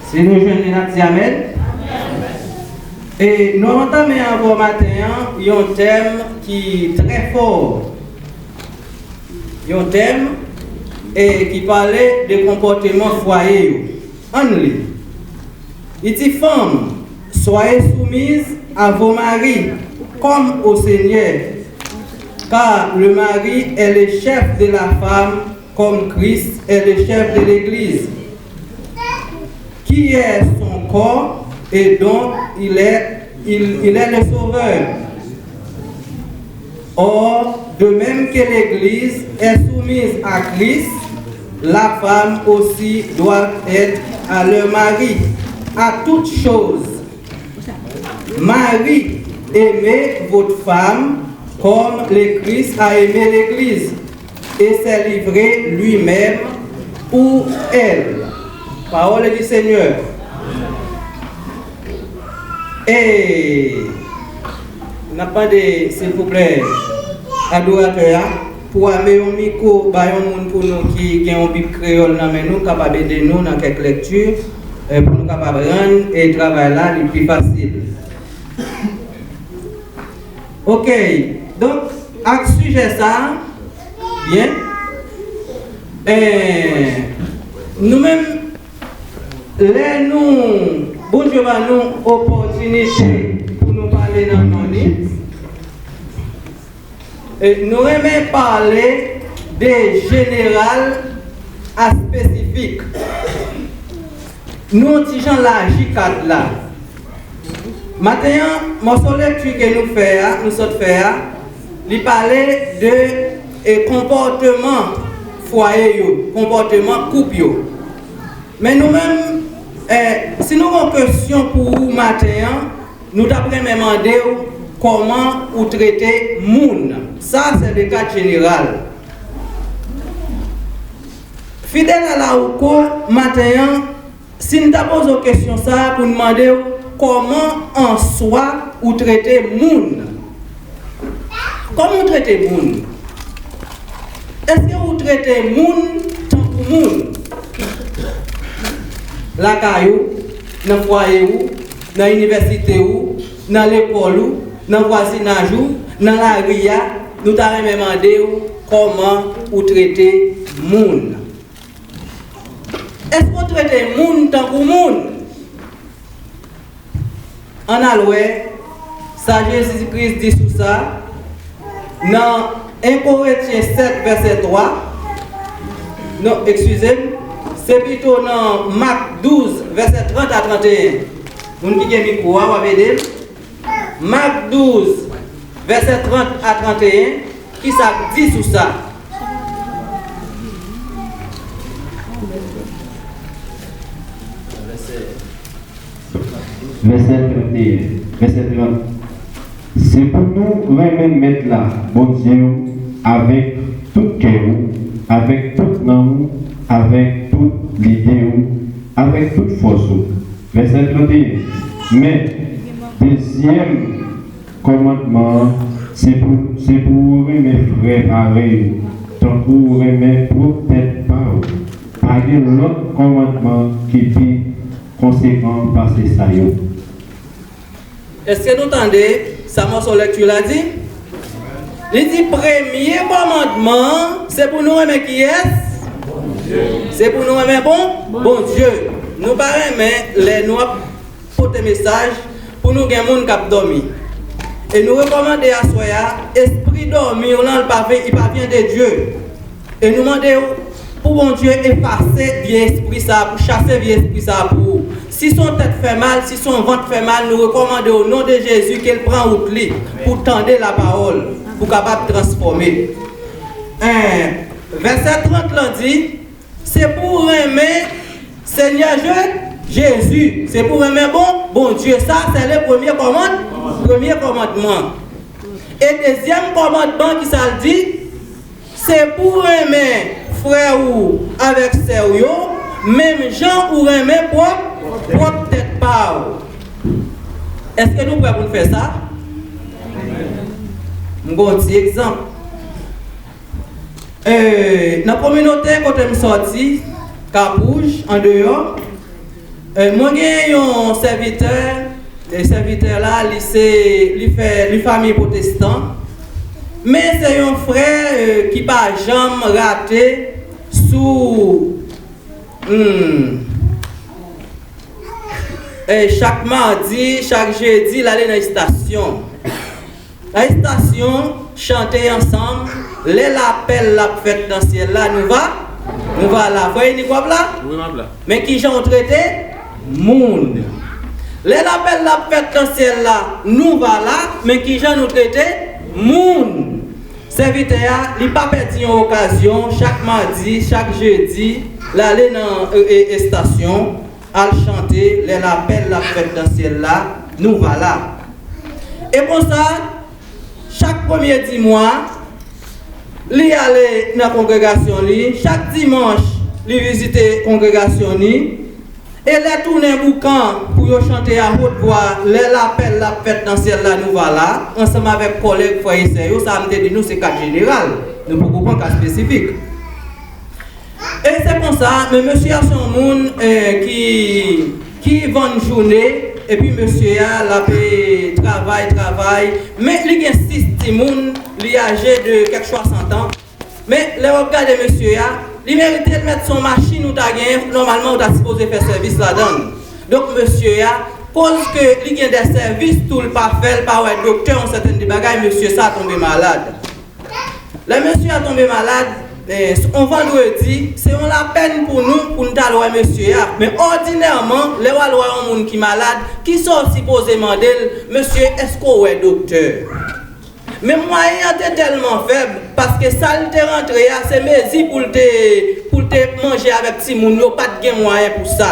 Si nou jwenn li, n ap di amèn. E nou ap antame avè w maten an yon tèm ki trè fò. Yon tèm, e, ki pale de konpòteman fwaye yo. Ann li. Li di, Femmes, soyez soumises à vos maris, comme au Seigneur, car le mari est le chef de la femme, comme Christ est le chef de l'Église, qui est son corps, et dont il est, il, il est le Sauveur. Or, de même que l'Église est soumise à Christ, la femme aussi doit être à leur mari, à toute chose. Maris, aimez votre femme comme le Christ a aimé l'Église et s'est livré lui-même pour elle. Parole du Seigneur. E n ap mande, silvouplè, adoratè a pou ame yon mikwo ba yon moun pou nou ki gen yon bib kreyòl nan men nou, kapab ede nou nan kèk lèkti, e, pou nou kapab rann, e, travay la li pi fasil. Ok, donk, ak sijè sa a, byen, e, nou menm, lè nou, Bondye ba nou opòtinite, Opòtinite pou nou pale nan non li. E nou renmen pale de jeneral a espesifik. Nou yon ti jan laji kad la. Maten an, mòso lekti ke nou fè a, nou sot fè a, li pale de, e, konpòteman fwaye yo, konpòteman koup yo. Men nou menm, e, si nou gen yon kesyon pou ou maten an, nou t ap renmen mande w kòman ou trete moun. Sa, se le kad jeneral. Fidèl Alawouko, maten an, si n ta poze w kesyon sa a pou n mande w kòman an swa ou trete moun. Kòman w trete moun? Èske ou trete moun tankou moun? Lakay ou, nan fwaye ou, nan inivèsite ou, nan lekòl ou, nan vwazinaj ou, nan lari a, nou ta renmen mande w kòman ou trete moun. Èske w trete moun tankou moun? Ann al wè sa Jezi Kris di sou sa nan en Korentyen sèt vèsè twa. Non, eskize m, se pito nan Mak douz vèsè trant a tranteyen. Moun ki gen mikwo a, w ap ede m. Mak douz vèsè trant a tranteyen, ki sa k di sou sa? Vèsè tranteyen, vèsè trant. Se pou nou renmen Mèt la, Bondye w, avèk tout kè w, avèk tout nanm w, avèk tout lide w, avèk tout fòs ou. Vèsè tranteyen. Men, dezyèm kòmandman an, se pou, se pou ou renmen frè parèy ou, tankou ou renmen pwòp tèt pa ou. Pa gen lòt kòmandman ki pi konsekan pase sa yo. Èske nou tande sa mòso lekti la di? Li di premye kòmandman an, se pou nou renmen kiyès? Se pou nou renmen bon? Bondye. Nou pa renmen lè nou ap pote mesaj pou nou gen moun k ap dòmi. E nou rekòmande aswè a, espri dòmi w lan, li pa vin, li pa vyen de Dye. E nou mande w pou Bondye efase vye espri sa a, pou chase vye espri sa a pou ou. Si se yon tèt fè mal, si se yon vant fè mal, nou rekòmande o non de Jezi ke l pran wout li pou tande lapawòl, pou kapab transfòme. En, vèsè trant lan di, se pou renmen Senyè Je-, Jezi, se pou renmen bon Bondye. Sa, se le premye kòmand-, premye kòmandman. E dezyèm kòmandman, ki sa l di? Se pou renmen frè ou avèk sè w yo, menm jan ou renmen pwòp, pwòp tèt pa w. Èske nou prè pou n fè sa? M gen yon ti egzanp. E, nan kominote kote m sòti, Cap Rouge, andeyò, e, mwen gen yon sèvitè, e sèvitè la, li se, li fè, li fanmi pwotestan, men se yon frè, e, ki pa janm rate sou, hmm, e, chak madi, chak jedi, l ale nan estasyon. Nan estasyon, chante ansanm, lè lapèl l ap fèt nan syèl la, nou va, nou va la. Frè Enik, w ap la? Wi, m ap la. Men kijan w trete moun. Lè lapèl l ap fèt nan syèl la, nou va la, men kijan nou trete moun. Sèvitè a, li pa pèdi yon okazyon, chak madi, chak jedi, l ale nan, e, e, estasyon, al chante, lè lapèl l ap fèt nan syèl la, nou va la. E konsa, chak premye di mwa, li ale nan kongregasyon li, chak dimanch, li vizite kongregasyon li, e lè tounen boukan pou yo chante a wot vwa, lè lapèl l ap fèt nan syèl la, nou va la, ansanm avèk kòlèg, frè e sè yo, sa a m te di nou se kad jeneral, nou poko pran ka espesifik. E se konsa, men mesye a se yon moun, eh, ki, ki vann jounen, epi mesye a, l ap, eh, travay, travay, men li gen sis timoun, li aje de kèk swasant an. Men, lè w ap gade mesye a, li merite l mèt se yon machin ou ta genyen, nòmalman ou ta sipoze fè sèvis ladan l. Donk, mesye a, Koz ke li gen de sèvis tou, l pa fè, l pa wè doktè, yon sèten de bagay, mesye sa tonbe malad. Lè mesye a tonbe malad, eh, on vandredi, se yon lapèn pou nou, pou n t al wè mesye a. Men òdinèman, lè w al wè yon moun ki malad, kisa w sipoze mande l, mesye, èske w wè doktè? Men mwayen an te tèlman fèb, paske sa l te rantre a, se mezi pou l te, pou l te manje avèk timoun yo, pa t gen mwayen pou sa.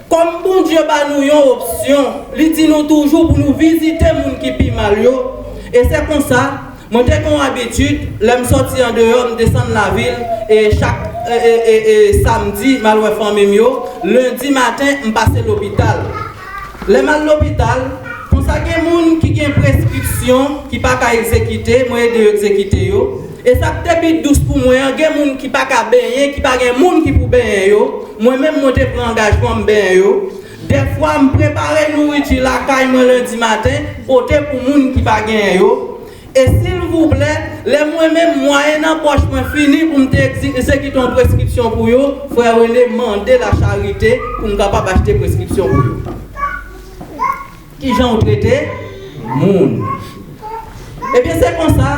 Kòm Bondye ba nou yon opsyon, li di nou toujou pou nou vizite moun ki pi mal yo. E se konsa, mwen te gen yon abitid, lè m sòti andeyò, m desann lavil, e chak, e, e, e, e samdi, m al wè fanmi m yo. Lendi maten, m pase lopital. Lè m al lopital, konsa gen moun ki gen preskripsyon ki pa ka egzekite, mwen ede yo egzekite yo. E sa k te pi dous pou mwen an, gen moun ki pa ka benyen, ki pa gen moun ki pou benyen yo. Mwen menm, mwen te pran angajman m benyen yo. Dèfwa, m prepare nouriti lakay mwen lendi maten, pote pou moun ki pa genyen yo. E silvouplè, lè mwen menm mwayen nan pòch mwen fini pou m te egzi-, egzekite yon preskripsyon pou yo, frè Rene mande lacharite pou m kapab achte preskripsyon pou yo. Kijan w trete moun? Ebyen, se konsa,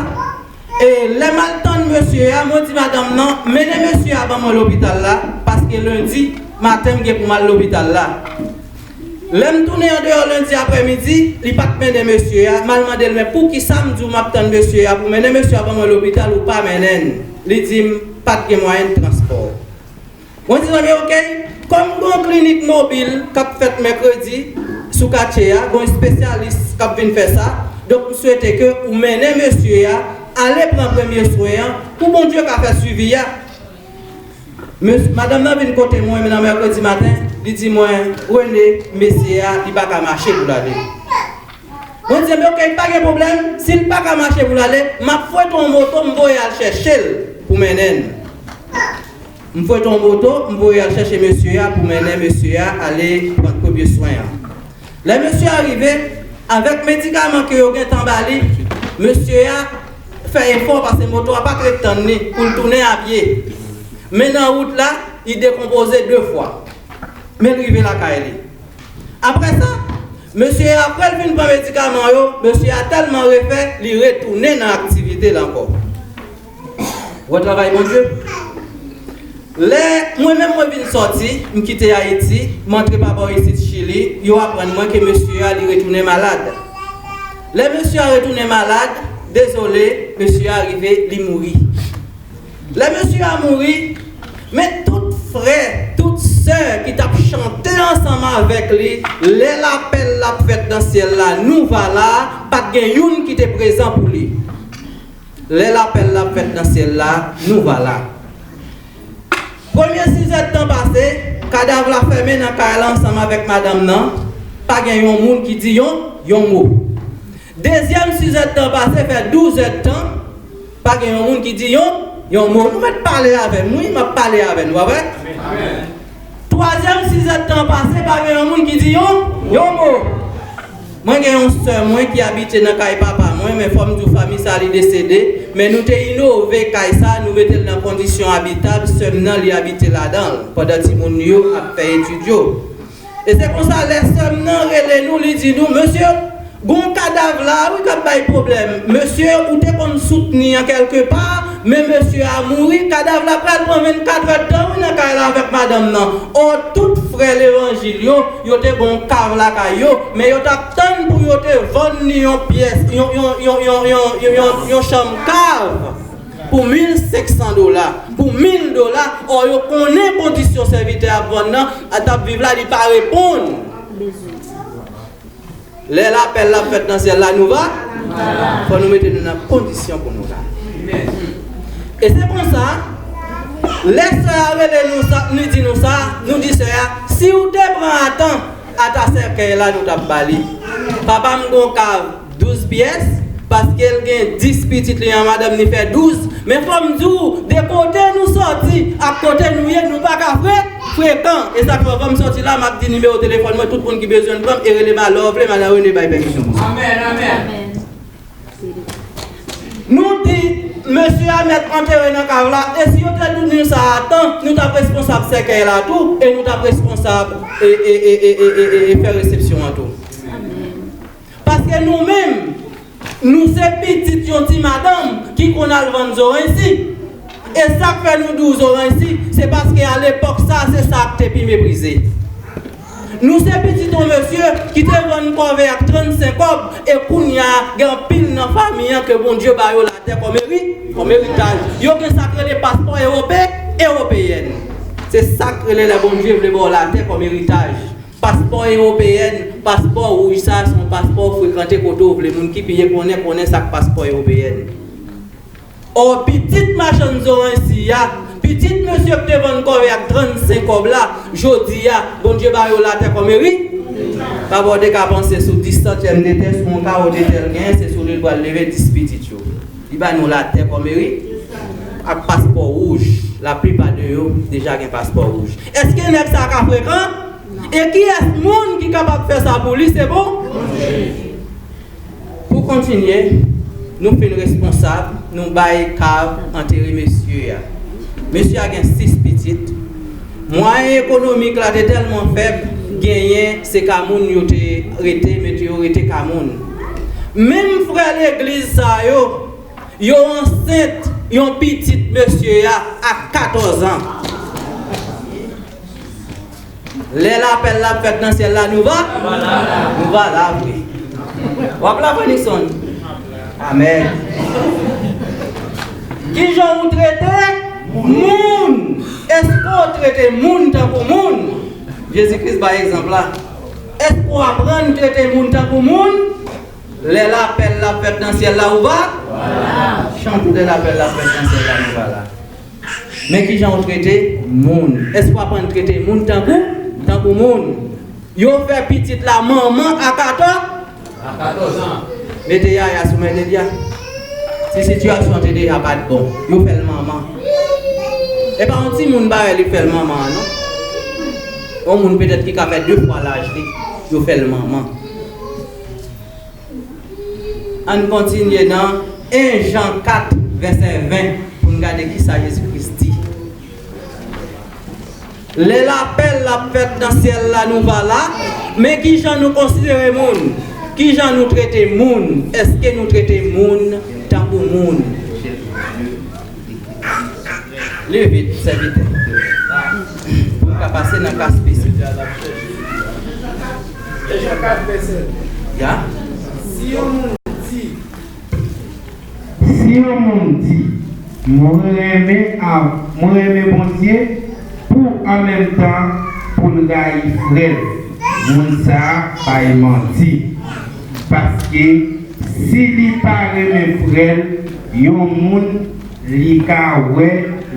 e lè m al tann mesye a, mwen di madanm nan, mennen mesye a ban mwen lopital la, paske lendi maten m gen pou m al lopital la. Lè m tounen andeyò lendi aprèmidi, li pa t mennen mesye a. M al mande l, men poukisa m di w m ap tann mesye a pou mennen mesye a ban mwen lopital, ou pa mennen l? Li di m pa t gen mwayen transpò. Mwen di, zanmi, oke, kòm gen yon klinik mobil k ap fèt mèkredi sou katye a, gen yon espesyalis k ap vin fè sa, donk m swete ke ou mennen mesye a ale pran premye swen an pou Bondye ka fè swivi a. Mes-, madanm nan vin kote mwen nan mèkredi maten, li di mwen, Rene, mesye a, li pa ka mache pou l ale. Mwen di, ebyen, oke, pa gen pwoblèm, si l pa ka mache pou l ale, m ap fwete yon moto, m voye al chèche l pou mennen l. M fwete yon moto, m voye al chèche mesye a pou mennen mesye a ale pran premye swen an. Lè mesye a rive, avèk medikaman ke yo gentan ba li, mesye a fè efò paske moto a pa t ret tann li pou l tounen a pye. Men nan wout la, li dekonpoze de fwa. Men l rive lakay li. Apre sa, mesye a, apre l fin pran medikaman yo, mesye a tèlman refè, li retounen nan aktivite l ankò. Wè travay Bondye. Lè mwen menm mwen vin sòti, m kite Ayiti, m antre pa bò isit Chili, yo aprann mwen ke mesye a li retounen malad. Lè mesye a retounen malad, dezole, mesye a rive, li mouri. Lè mesye a mouri, men tout frè, tout sè ki t ap chante ansanm avèk li, lè lapèl l ap fèt nan syèl la, nou va la, pa t gen youn ki te prezan pou li. Lè lapèl la ap fèt nan syèl la, nou va la. Premye sizèdtan pase, kadav la fèmen nan kay la ansanm avèk madanm nan. Pa gen yon moun ki di yon, yon mo. Dezyèm sizèdtan pase, fè douzèdtan, pa gen yon moun ki di yon, yon mo. Nou mèt pale avè m, wi, m ap pale avè nou, pa vre? Twazyèm sizèdtan pase, pa gen yon moun ki di yon, yon mo. Mwen gen yon sè mwen ki abite nan kay papa mwen, men fò m di w fanmi sa li desede, men nou te inove kay sa, nou mete l nan kondisyon abitab, sè m nan li abite ladan l, pandan timoun yo ap fè etid yo. E se konsa lè sè m nan rele nou, li di nou, mesye, gon kadav la wi k ap bay pwoblèm. Mesye, ou te konn soutni an kèlkepa, men mesye a mouri, kadav la pral pran vennkatrè tan wi nan kay la avèk madanm nan. Ò, tout frè levanjil yo, yo te gon kav lakay yo, men yo t ap tann pou yo te vann li yon pyès, yon, yon, yon chanm kav pou mil senk san dola, pou mil dola. Ò, yo konnen kondisyon sèvitè ap vann nan, t ap viv la, li pa reponn. Lè lapèl la ap fèt nan syèl la, nou va? Fò nou mete nou nan kondisyon pou nou la. E se konsa, lè sè a rele nou sa, nou di nou sa, nou di sè a, si w te pran atan, ata sèkèy la nou t ap ba li. Papa m gon kav douz pyès, paske l gen dis pitit li an, madanm li fè douz. Men fò m di w, de kote nou sòti ak kote nou ye, nou pa ka fre-, frekan. E sa k fè, fò m sòti la, m ap di nimewo telefòn mwen, tout moun ki bezwen m pran m e rele m a lè w vle, madan Rene bay pèmisyon pou sa. Amèn, amèn. Nou di, mesye a mèt antere nan kav la, e si yo te di nou sa a tan, nou t ap responsab. sèkèy la tou, e nou t ap responsab e, e, e fè resepsyon an tou. Paske nou menm, nou se pitit yon ti madanm ki konn al vann zoranj si. E sa k fè nou di w zoranj si, se paske alepòk sa, se sa k te pi meprize. Nou se pitit yon mesye ki te vann kòve ak trannsenk kòb, e kounye a, gen anpil nan fanmi an ke Bondye ba yo latè kòm eri-, kòm eritaj. Yo gen sa k rele paspò ewope-, ewopeyèn. Se sa k rele lè Bondye vle ba w latè kòm eritaj. Paspò ewopeyèn, paspò wouj sa, se yon paspò ou frekante kote w vle. Moun ki byen konnen, konnen sa k paspò ewopeyèn. Ò, pitit machann zoranj si a, pitit mesye k te vann kòve ak trannsenk kòb la, jodi a, Bondye ba yo latè kòm eri-. Papa w te ka panse sou dis santyèm de tè, sou yon kawo de tè l genyen, se sou li l pral leve dis pitit yo. Li ba nou latè kòm eri-, ak paspò wouj. Laplipa de yo deja gen paspò wouj. Èske nèg sa a ka frekan? E kiyès moun ki kapab fè sa pou li? Se bon? Pou kontinye, nou fin responsab, nou bay kav antere mesye a. Mesye a gen sis pitit. Mwayen ekonomik la te tèlman fèb, genyen se ka moun yo te rete, mete yo rete ka moun. Menm frè legliz sa yo, yo ansent yon pitit mesye a a katòz an. Lè lapèl la ap fèt nan syèl la, nou va? Nou va la vre. W ap la vre, Nixon? Amèn. Kijan ou trete moun? Èske w trete moun tankou moun? Jezi Kris bay egzanp la. Èske w aprann trete moun tankou moun? Lè lapèl la ap fèt nan syèl la, ou va? Chante lè lapèl la ap fèt nan syèl la, nou va la. Men kijan ou trete moun. Èske w aprann trete moun tankou, tankou moun? Yo fè pitit la manman a katòz? A katòz an. Mete yaya sou mèt Elya. Si sitiyasyon an te deja pa t bon, yo fè l manman. E pa yon timoun parèy li fè l manman an, non. Yon moun petèt ki ka fè de fwa laj li, yo fè l manman. Ann kontinye nan en Jan kat, vèsè ven, pou n gade kisa Jezi Kris di. Lè lapèl l ap fèt nan syèl la, nou va la, men kijan nou konsidere moun? Kijan nou trete moun? Èske nou trete moun tankou moun? Li vit, sèvitè. Pou n ka pase nan ka espesifik. Ya? Si yon moun di, si yon moun di, "Mwen renmen a, mwen renmen Bondye," pou an menm tan pou l rayi frè l, moun sa a bay manti. Paske si li pa renmen frè l, yon moun li ka wè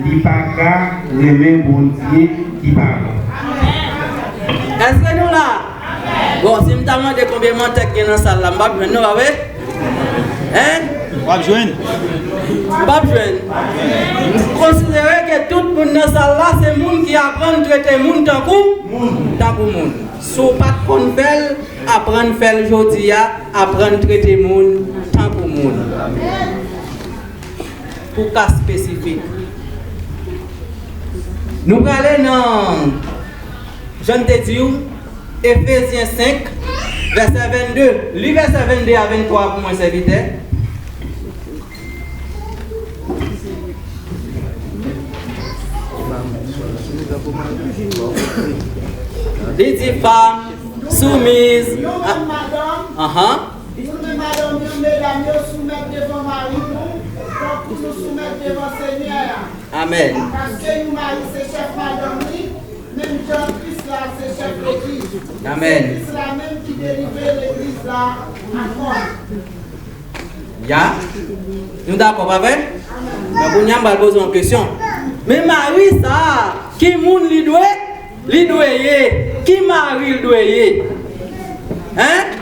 li pa ka renmen Bondye ki pa bon. Èske nou la? Bon, si m ta mande konbyen mantè k gen nan sal la, m p ap jwenn non, pa vre? Hein? W ap jwenn. M p ap jwenn. M konsidere ke tout moun nan sal la se moun ki aprann trete moun tankou, tankou moun. Si w pa t konn fè l, aprann fè l jodi a, aprann trete moun tankou moun. Pou ka espesifik. Nou prale nan, jan m te di w, Efezyen senk, vèsè vennde. Li vèsè vennde a venntwa pou mwen, sèvitè. Li di, fanm soumiz. Anhan. Soumet madanm yo, medam yo, soumèt devan mari nou, tankou nou soumèt devan Senyè a. Amèn. Paske yon mari se chèf madanm li, menm jan Kris la se chèf legliz. Amèn. Se Kris la menm ki delivre legliz la a kò l. Ya? Nou dakò, pa vre? Men kounye a, m pral poze yon kesyon. Men mari sa a, ki moun li dwe? Li dwe ye? Ki mari l dwe ye? Hein?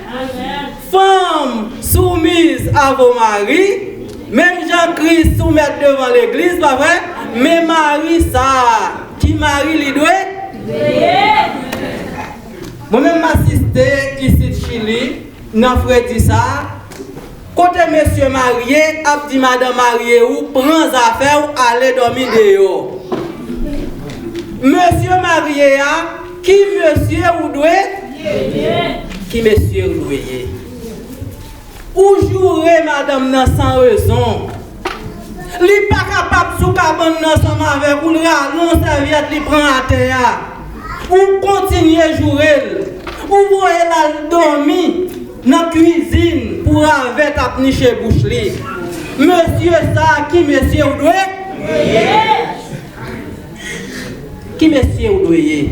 Fanm soumiz à vos maris, menm jan Kris soumèt devan legliz, pa vre? Men mari sa a, ki mari li dwe? Mwen menm, m asiste isit Chili, nan fredi sa a, kote mesye marye ap di madanm marye ou, "Pran zafè w, ale dòmi deyò." Mesye marye a, ki mesye ou dwe? Ki mesye ou dwe ye? Ou joure madanm nan san rezon. Li pa kapab sou kabann nan ansanm avèk ou, l rale yon sèvyèt, li pran atè a. Ou kontinye joure l. Ou voye l al dòmi nan kwizin pou ravèt ap niche bouch li. Mesye sa a, ki mesye ou dwe? Ki mesye ou dwe ye?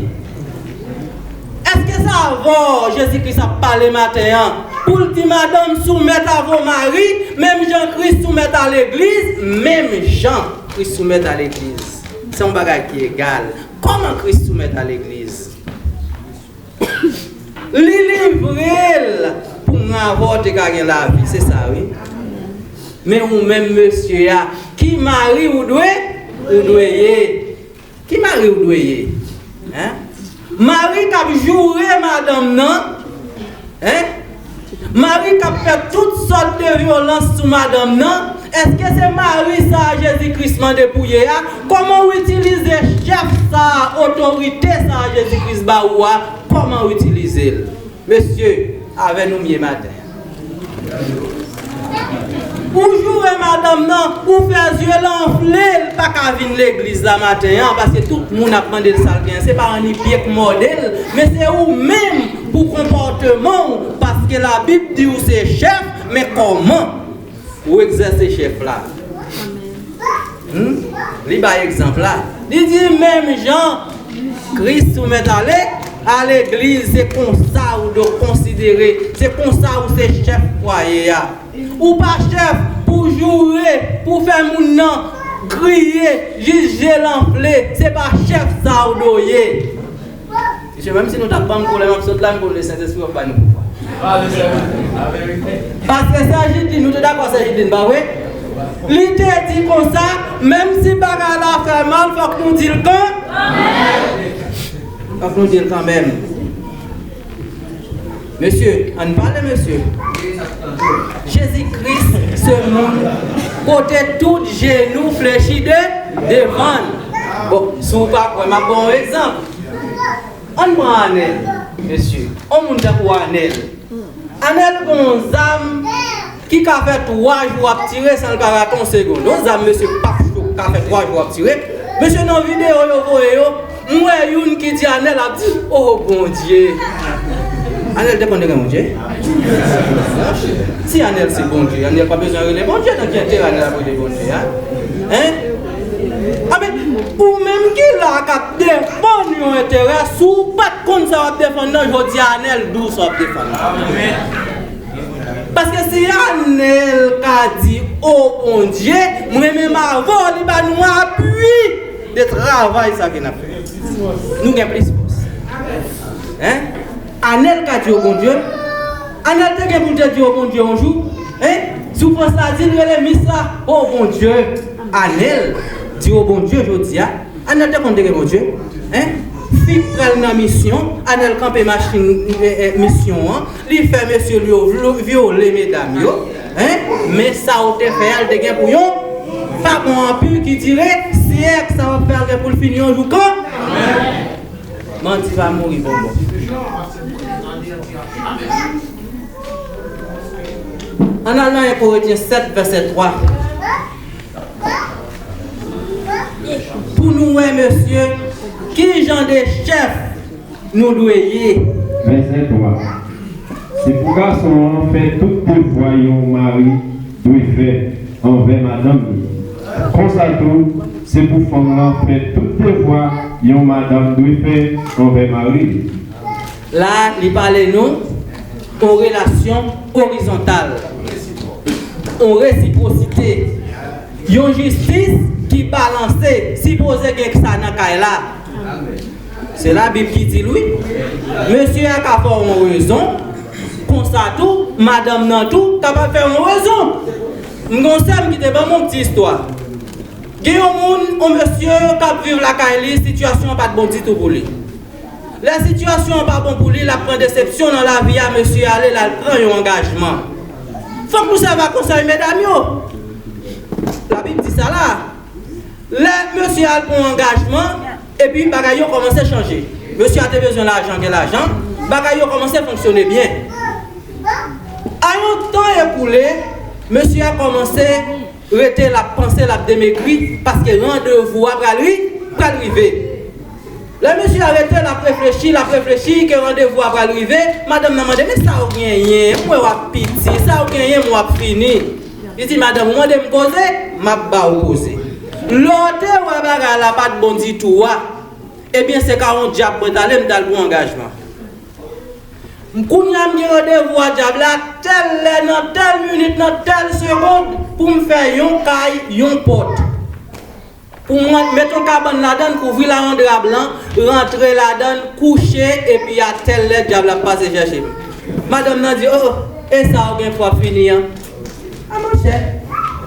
Èske se avè w Jezi Kris ap pale maten an? Pou l di, madanm, soumèt avè w mari, menm jan Kris soumèt a legliz, menm jan Kris soumèt a legliz. Se yon bagay ki egal. Kòman Kris soumèt a legliz? Li livre l pou mwen avè w te ka gen lavi, se sa wi. Men ou menm mesye a, ki mari ou dwe, ou dwe ye? Ki mari ou dwe ye? Hein? Mari k ap joure madanm nan, hein? Mari k ap fè tout sòt de vyolans sou madanm nan, èske se mari sa a Jezi Kris mande pou ye a? Kòman w itilize chèf sa a, otorite sa a Jezi Kris ba ou a? Kòman w itilize l? Mesye, avè nou m ye maten an. Ou joure madanm nan, ou fè zye l anfle, l pa ka vin legliz la maten an, paske tout moun ap mande l sa l gen. Se pa annik pye k mòde l, men se ou menm pou konpòteman w, paske Labib di w se chèf, men kòman ou egzèse chèf la? Hmm? Li bay egzanp la. Li di, menm jan Kris soumèt a le-, a legliz, se konsa ou dwe konsidere, se konsa ou se chèf fwaye a. Ou pa chèf pou joure, pou fè moun nan kriye, jis je l anfle, se pa chèf sa ou dwe ye. Mesye, menm si nou t ap ban m kou lè m ap sot la, m konnen Sentespri ap ba nou pouvwa. Pastè Sè Jidlin, nou te dakò Sè Jidlin, pa vre? Li te di konsa, menm si bagay la fè mal, fòk nou di l kan? Fòk nou di l kanmenm. Mesye, ann pale, mesye. Jezi Kris se moun kote tout jenou flechi de, devan l. Bon, si w pa kwè, m ap ba w yon egzanp. Ann pran Anèl, mesye. On moun tankou Anèl. Anèl gen yon zam ki ka fè twa jou ap tire san l pa rate yon segonn. Yon zam, mesye, pap, ka fè twa jou ap tire. Mesye, nan videyo yo voye yo, m wè youn ki di Anèl ap di, "Oh, Bondye." Anèl te konn te gen Bondye? Si Anèl se Bondye, Anèl pa bezwen rele Bondye, nan ki enterè Anèl ap rele Bondye a? Hein? Anben, ou menm ki la k ap defann yon enterè, si w pa t konn sa w ap defann nan, jodi a Anèl di w sa w ap defann nan. Paske si Anèl ka di, "O Bondye, mwen menm avè w," li ba nou apui de travay sa ke n ap fè. Nou gen plis fòs. Hein? Anèl ka di, "O Bondye." Anèl te gen pou l te di, "O Bondye," yon jou. Hein? Soufrans la di l rele mis la, "O Bondye." Anèl di, "O Bondye," jodi a. Anèl te konn te gen Bondye. Hein? Fi pral nan misyon, Anèl kanpe machin, eh, eh, misyon an. Li fè mesye l yo vlo-, vyole medam yo. Hein? Men sa w te fè a, l te gen pou yon pa bon anpil ki dire syèk. Sa w ap fè a, l gen pou l fini yon jou kan? Manti pa mouri bonbon. Ann al nan en Korentyen sèt, vèsè twa. Pou nou wè, mesye, ki jan de chèf nou dwe ye. Vèsè twa. Se pou gason an fè tout devwa yon mari dwe fè anvè madanm li. Konsa tou, se pou fanm lan fè tout devwa yon madanm dwe fè anvè mari li. La, li pale nou yon relasyon orizontal, yon resipwosite, yon jistis ki balanse, sipoze gen sa nan kay la. Se Labib ki di l, wi. Mesye a ka fè w yon rezon, konsa tou, madanm nan tou kapab fè w yon rezon. M gen yon sè m ki te ban m yon ti istwa. Gen yon moun, yon mesye k ap viv lakay li, sitiyasyon an pa t bon ditou pou li. Lè sitiyasyon an pa bon pou li, l ap pran desepsyon nan lavi a, mesye ale, l al pran yon angajman. Fòk nou sèvi ak konsèy medam yo. Labib di sa la. Lè mesye al pran yon angajman, Epi bagay yo kòmanse chanje. Mesye a te bezwen lajan, gen lajan. Bagay yo kòmanse fonksyone byen. A yon tan ekoule, mesye a kòmanse rete, l ap panse, l ap demegri, paske randevou a pral ri-, pral rive. Lè mesye a rete, l ap reflechi, l ap reflechi ke randevou a pral rive, madanm nan mande, "Men sa w genyen? M wè w ap piti, sa w genyen, m w ap fini." Li di, "Madanm, ou mande m koze, m ap ba w koze." Lè w te wè bagay la pa t bon ditou a, ebyen, se ka yon dyab mwen t ale, m t al pran angajman. Kounye a, m gen randevou a dyab la, tèl lè, nan tèl minit, nan tèl segonn, pou m fè yon kay, yon pòt. Pou mwen, met yon kabann ladan l, kouvri l a yon dra blan, rantre ladan l, kouche, epi a tèl lè, dyab la ap pase chèche m. Madanm nan di, "O, e sa w gen pou w ap fini an?" A monchè,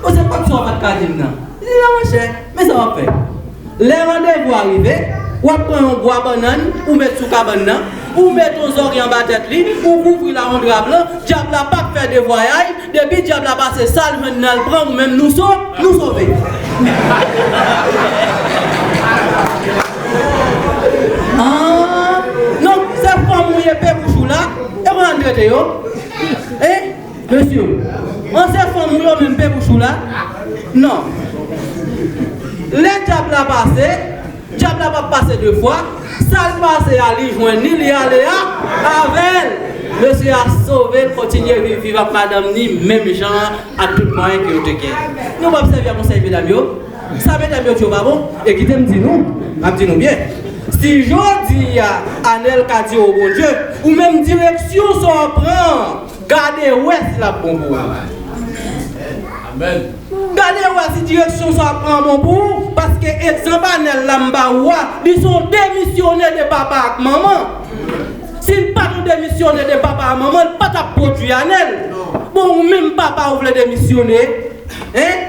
ou se pòt sa w pa t ka di m nan. Li di, "A monchè, men sa w ap fè. Lè randevou a rive, w ap pran yon bwa bannann, ou met sou kabann nan, ou met yon zòrye anba tèt li, ou kouvri l a yon dra blan, dyab la p ap fè devwayay, depi dyab la pase sa l jwenn nan l pran, ou menm nou so-, nou sove." Ah, non, se fanm ou ye, pe bouch ou la, e konn trete yo. Eh? Mesye, an se fanm ou yo menm pe bouch ou la? Non. Lè dyab la pase, dyab la p ap pase de fwa. Sa l pase a, li jwenn li, li ale a, avè l. Mesye a sove l, kontinye viv, viv ak madanm ni menm jan an, ak tout mwayen ke yo te gen. Nou p ap sèvi ak konsèy medam yo. Sa medam yo di yo pa bon, e kite m di nou, m ap di nou byen. Si jodi a, Anèl ka di w, "Bondye, ou menm direksyon sa w pran, gade wè si l ap bon pou ou." Amèn. Gade wè si direksyon sa w ap pran bon pou ou, paske egzanp Anèl la m ba ou a, li se yon demisyone de papa ak manman. Si l pa t yon demisyone de papa ak manman, l pa t ap pwodui Anèl. Bon, ou menm papa ou vle demisyone, en?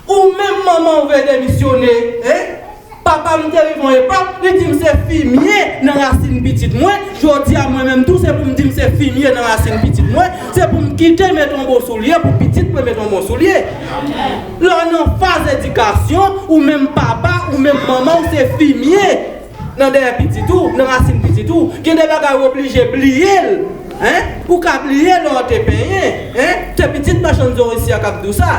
Ou menm manman ou vle demisyone, en? Papa m te rive yon epòk, li di m se fimye nan rasin pitit mwen. Jodi a, mwen menm tou, se pou m di m se fimye nan rasin pitit mwen. Se pou m kite met yon bon soulye pou pitit mwen met yon bon soulye. Lè w nan faz edikasyon, ou menm papa, ou menm manman, ou se fimye nan dèyè pitit ou, nan rasin pitit ou. Gen de bagay ou oblije bliye l, en? Ou ka bliye lè w te penyen, en? Se pitit machann zo isi a k ap di w sa.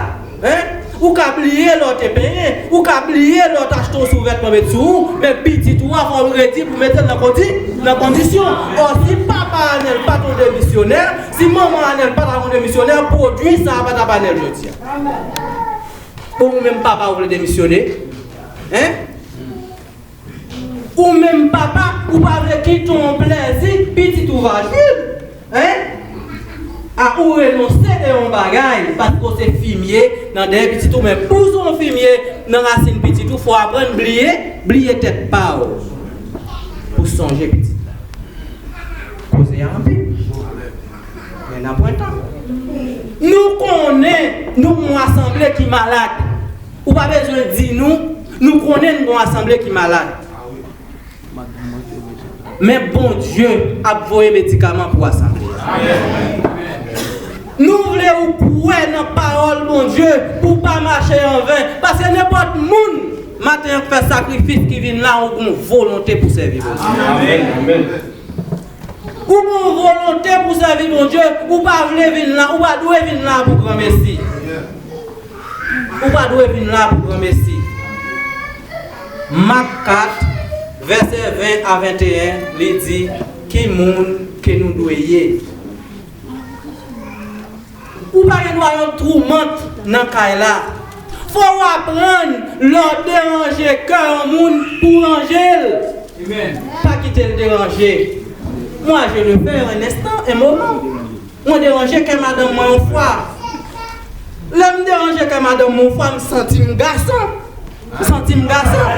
Hein? Ou ka bliye lè w te penyen, ou ka bliye lè w t achte yon souvètman met sou ou, men pitit ou a fò w redi pou mete l nan kondi-, nan kondisyon. Ò, si papa Anèl pa t yon demisyonè, si manman Anèl pa t yon demisyonè, pwodui sa a pa t ap Anèl jodi a. Bon, ou menm papa ou vle demisyone? Hein? Ou menm papa, ou pa vle kite yon plèzi pitit ou va jwenn, en? A ou renonse de yon bagay, paske w se fimye nan dèyè pitit ou, men pou w se yon fimye nan rasin pitit ou, fò w aprann bliye, bliye tèt pa w pou sonje pitit la. Koze a anpil. Men nan pwen tan. Nou konnen nou gon asanble ki malad. Ou pa bezwen di nou, nou konnen nou gon asanble ki malad. Men Bondye ap voye medikaman pou asanble a. Nou vle ou kwè nan pawòl Bondye pou w pa mache anven. Paske nenpòt moun maten an k fè sakrifis ki vin la, ou gon volonte pou sèvi Bondye. Amèn. Ou gon volonte pou sèvi Bondye, ou pa vle vin la, ou pa dwe vin la pou granmesi. Ou pa dwe vin la pou granmesi. Mak kat, vèsè ven a venteyen, li di, ki moun ke nou dwe ye? Ou pa gen dwa yon twou mant nan kay la. Fò w aprann lè w deranje kè yon moun pou ranje l. Amen. Pa kite l deranje. Moi, je le fais un instant, un moment. Mwen deranje kè madanm mwen yon fwa. Lè m deranje kè madanm mwen yon fwa, m santi m gason. M santi m gason.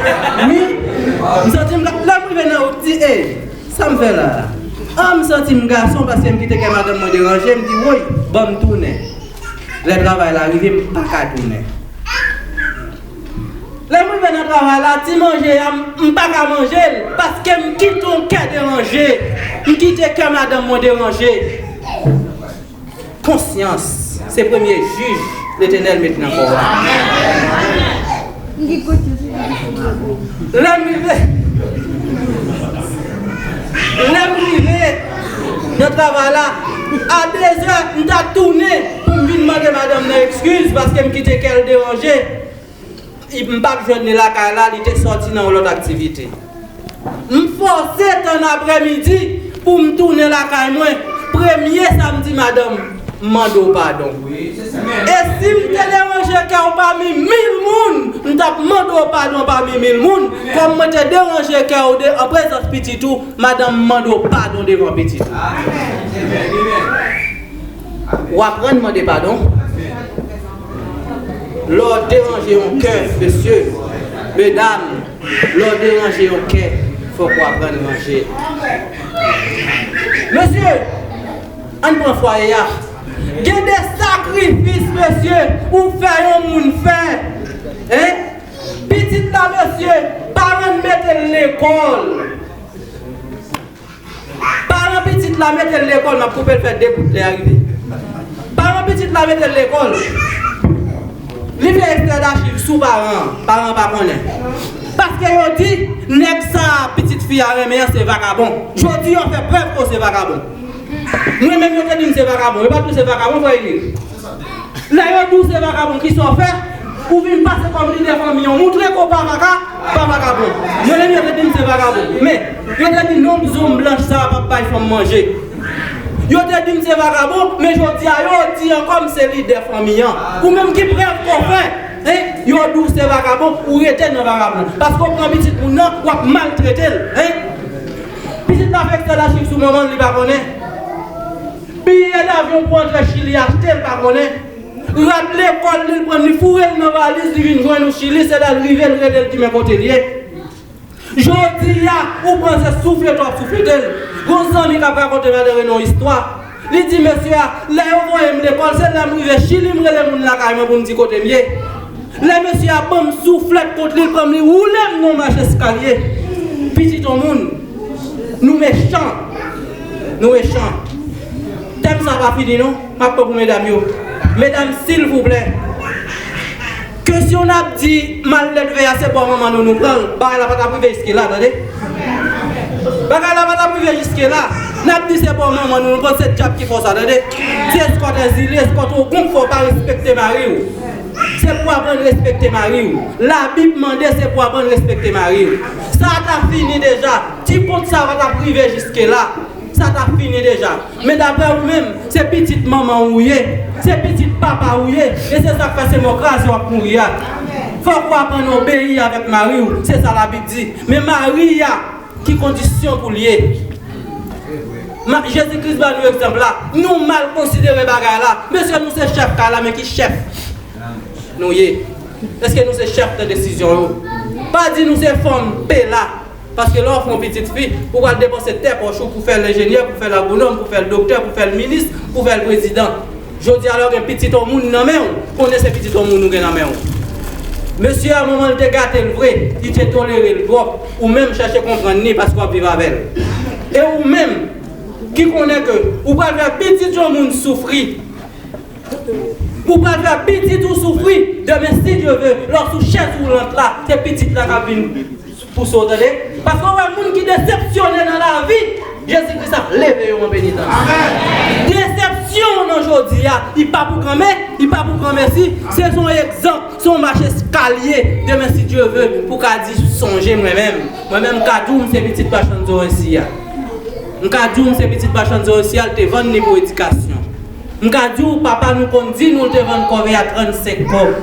Wi. M santi m gason. Lè m rive nan wout, m di, "Ey, sa m fè la a?" An, m santi m gason paske m kite kè madanm mwen deranje. M di, "Woy, ban m tounen." Lè travay la rive, m pa ka tounen. Lè m rive nan travay la, ti manje a, m, m pa ka manje l paske m kite yon kè deranje. M kite kè madanm mwen deranje. Konsyans se premye jij Letènèl met nan kò w la. Lè m rive, lè m rive nan travay la, a dezè, m ta tounen pou m vin mande madanm nan ekskiz paske m kite kè l deranje. M pa t jwenn li lakay la, li te sòti nan yon lòt aktivite. M fòse tann aprèmidi pou m tounen lakay mwen. Premye sa m di madanm, m mande w padon. E si m te deranje kè w pami mil moun, m t ap mande w padon pami mil moun. Kòm mwen te deranje kè w de, an prezans pitit ou, madanm, m mande w padon devan pitit ou. W aprann mande padon. Lè w deranje yon kè, mesye, medam, lè w deranje yon kè, fòk w aprann ranje. Mesye, ann pran fwaye a. Gen de sakrifis, mesye, ou fè yon moun fè. Hein? Pitit la, mesye, paran l mete l lekòl. Paran pitit la mete l lekòl, m ap koupe l fè de bout lè a rive. Paran pitit la mete l lekòl. Li fè ekstrè dachiv sou paran an, paran an pa konnen. Paske yo di, nèg sa a pitit fi a renmen an se vakabon. Jodi yo fè prèv ke w se vakabon. Mwen menm yo te di m se vakabon, yo pa di w se vakabon, frè Elie. Lè yo di w se vakabon, kisa w fè? Ou vin pase kòm lidè fanmi an, moutre ke w pa vaka, pa vakabon. Mwen menm yo te di m se vakabon. Men, yo te di nonm zonm blanch sa a p ap bay fanm manje. Yo te di m se vakabon, men jodi a yo di ankò m se lidè fanmi an. Ou menm ki prèv ke w fè? Hein? Yo di w se vakabon, ou rete nan vakabon. Paske w pran pitit moun nan, w ap maltrete l. Hein? Pitit la fè ekstrè dachiv sou manman l, li pa konnen. Biyè davyon pou antre Chili achte, l pa konnen. Rad lekòl li, l pran li foure l nan valiz, li vin jwenn ou Chili, se lè l rive, l rele l di men kote l ye. Jodi a, ou panse souflete w ap souflete l. Gon zanmi k ap rakonte Madan Reno yon istwa. Li di mesye a, lè yo voye m lekòl, se lè m rive Chili, m rele moun lakay mwen pou m di kote m ye. Lè mesye a ban m souflèt kont li, l pran m, li woule m nan yon mach eskalye. Pitit yon moun, nou mechan. Nou mechan. Tèm sa pa fini non. M ap pran pou medam yo. Medam, silvouplè. Kesyon n ap di malelve a se bò manman nou nou pran l. Bagay la pa t ap rive jiske la, tande. Bagay la pa t ap rive jiske la. N ap di se bò manman nou nou pran l, se dyab ki fè w sa, tande. Se eskòt Èzili, eskòt Ogonp fè w pa respekte mari w. Se pou w aprann respekte mari w. Labib mande se pou w aprann respekte mari w. Sa ta fini deja. Ti kont sa pa t ap rive jiske la. Sa ta fini deja. Men daprè ou menm, se pitit manman ou ye. Se pitit papa ou ye. E se sa k fè se mò kraze w ap mouri a. Fòk ou aprann obeyi avèk mari w. Se sa Labib di. Men mari a, ki kondisyon pou l ye? Ma-, Jezi Kris ba nou egzanp la. Nou mal konsidere bagay la. Mesye, nou se chèf kay la, men ki chèf nou ye? Èske nou se chèf nan desizyon yo? Pa di nou se fanm pela. Paske lè w fè yon pitit fi, ou pral depanse tè pòch ou pou fè l enjenyè, pou fè l agwonòm, pou fè l doktè, pou fè l minis, pou fè l prezidan. Jodi a, lè w gen pitit yon moun nan men w, konnen se pitit yon moun ou gen nan men w. Mesye a, manman l te gate l vre, li te tolere l twòp. Ou menm chèche konprann li paske w ap viv avè l. E ou menm, ki konnen ke ou pral fè pitit yon moun soufri, ou pral fè pitit ou soufri, demen, si Dye ve, lè w sou chèz woulant la, se pitit la k ap vin pouse w, tande. Paske w wè moun ki desepsyone nan lavi, Jezi Kris ap leve yo an penitans. Desepsyon w nan jodi a, li pa pou granmè, li pa pou granmèsi, se yon egzanp, se yon mach eskalye. Demen, si Dye ve, pou w ka di, sonje mwen menm. Mwen menm, m ka di w, m se pitit machann zoranj siya. M ka di w, m se pitit machann zoranj siya, l te vann li pou edikasyon. M ka di w, papa nou konn di nou l te vann kòve a trannsenk kòb.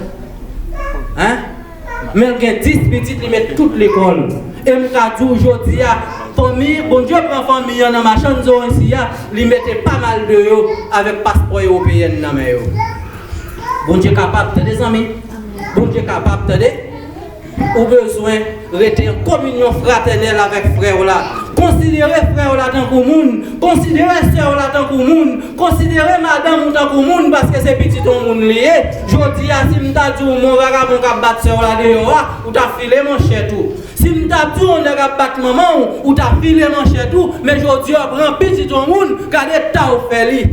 Hein? Men l gen dis pitit, li met tout lekòl. E m ka di w jodi a, fanmi, Bondye pran fanmi an nan machann zoranj siya, li mete pa mal de yo avèk paspò ewopeyèn nan men yo. Bondye kapab, tande zanmi. Bondye kapab, tande. Ou bezwen rete an kominyon fratènèl avèk frè w la. Konsidere frè w la tankou moun. Konsidere sè w la tankou moun. Konsidere madanm ou tankou moun, paske se pitit yon moun li ye. Jodi a, si m ta di w, men yon vagabon k ap bat sè w la deyò a, ou t ap file manchèt ou. Si m ta di w, yon nèg ap bat manman w, ou t ap file manchèt ou. Men jodi a, w pran pitit yon moun, gade eta w fè li.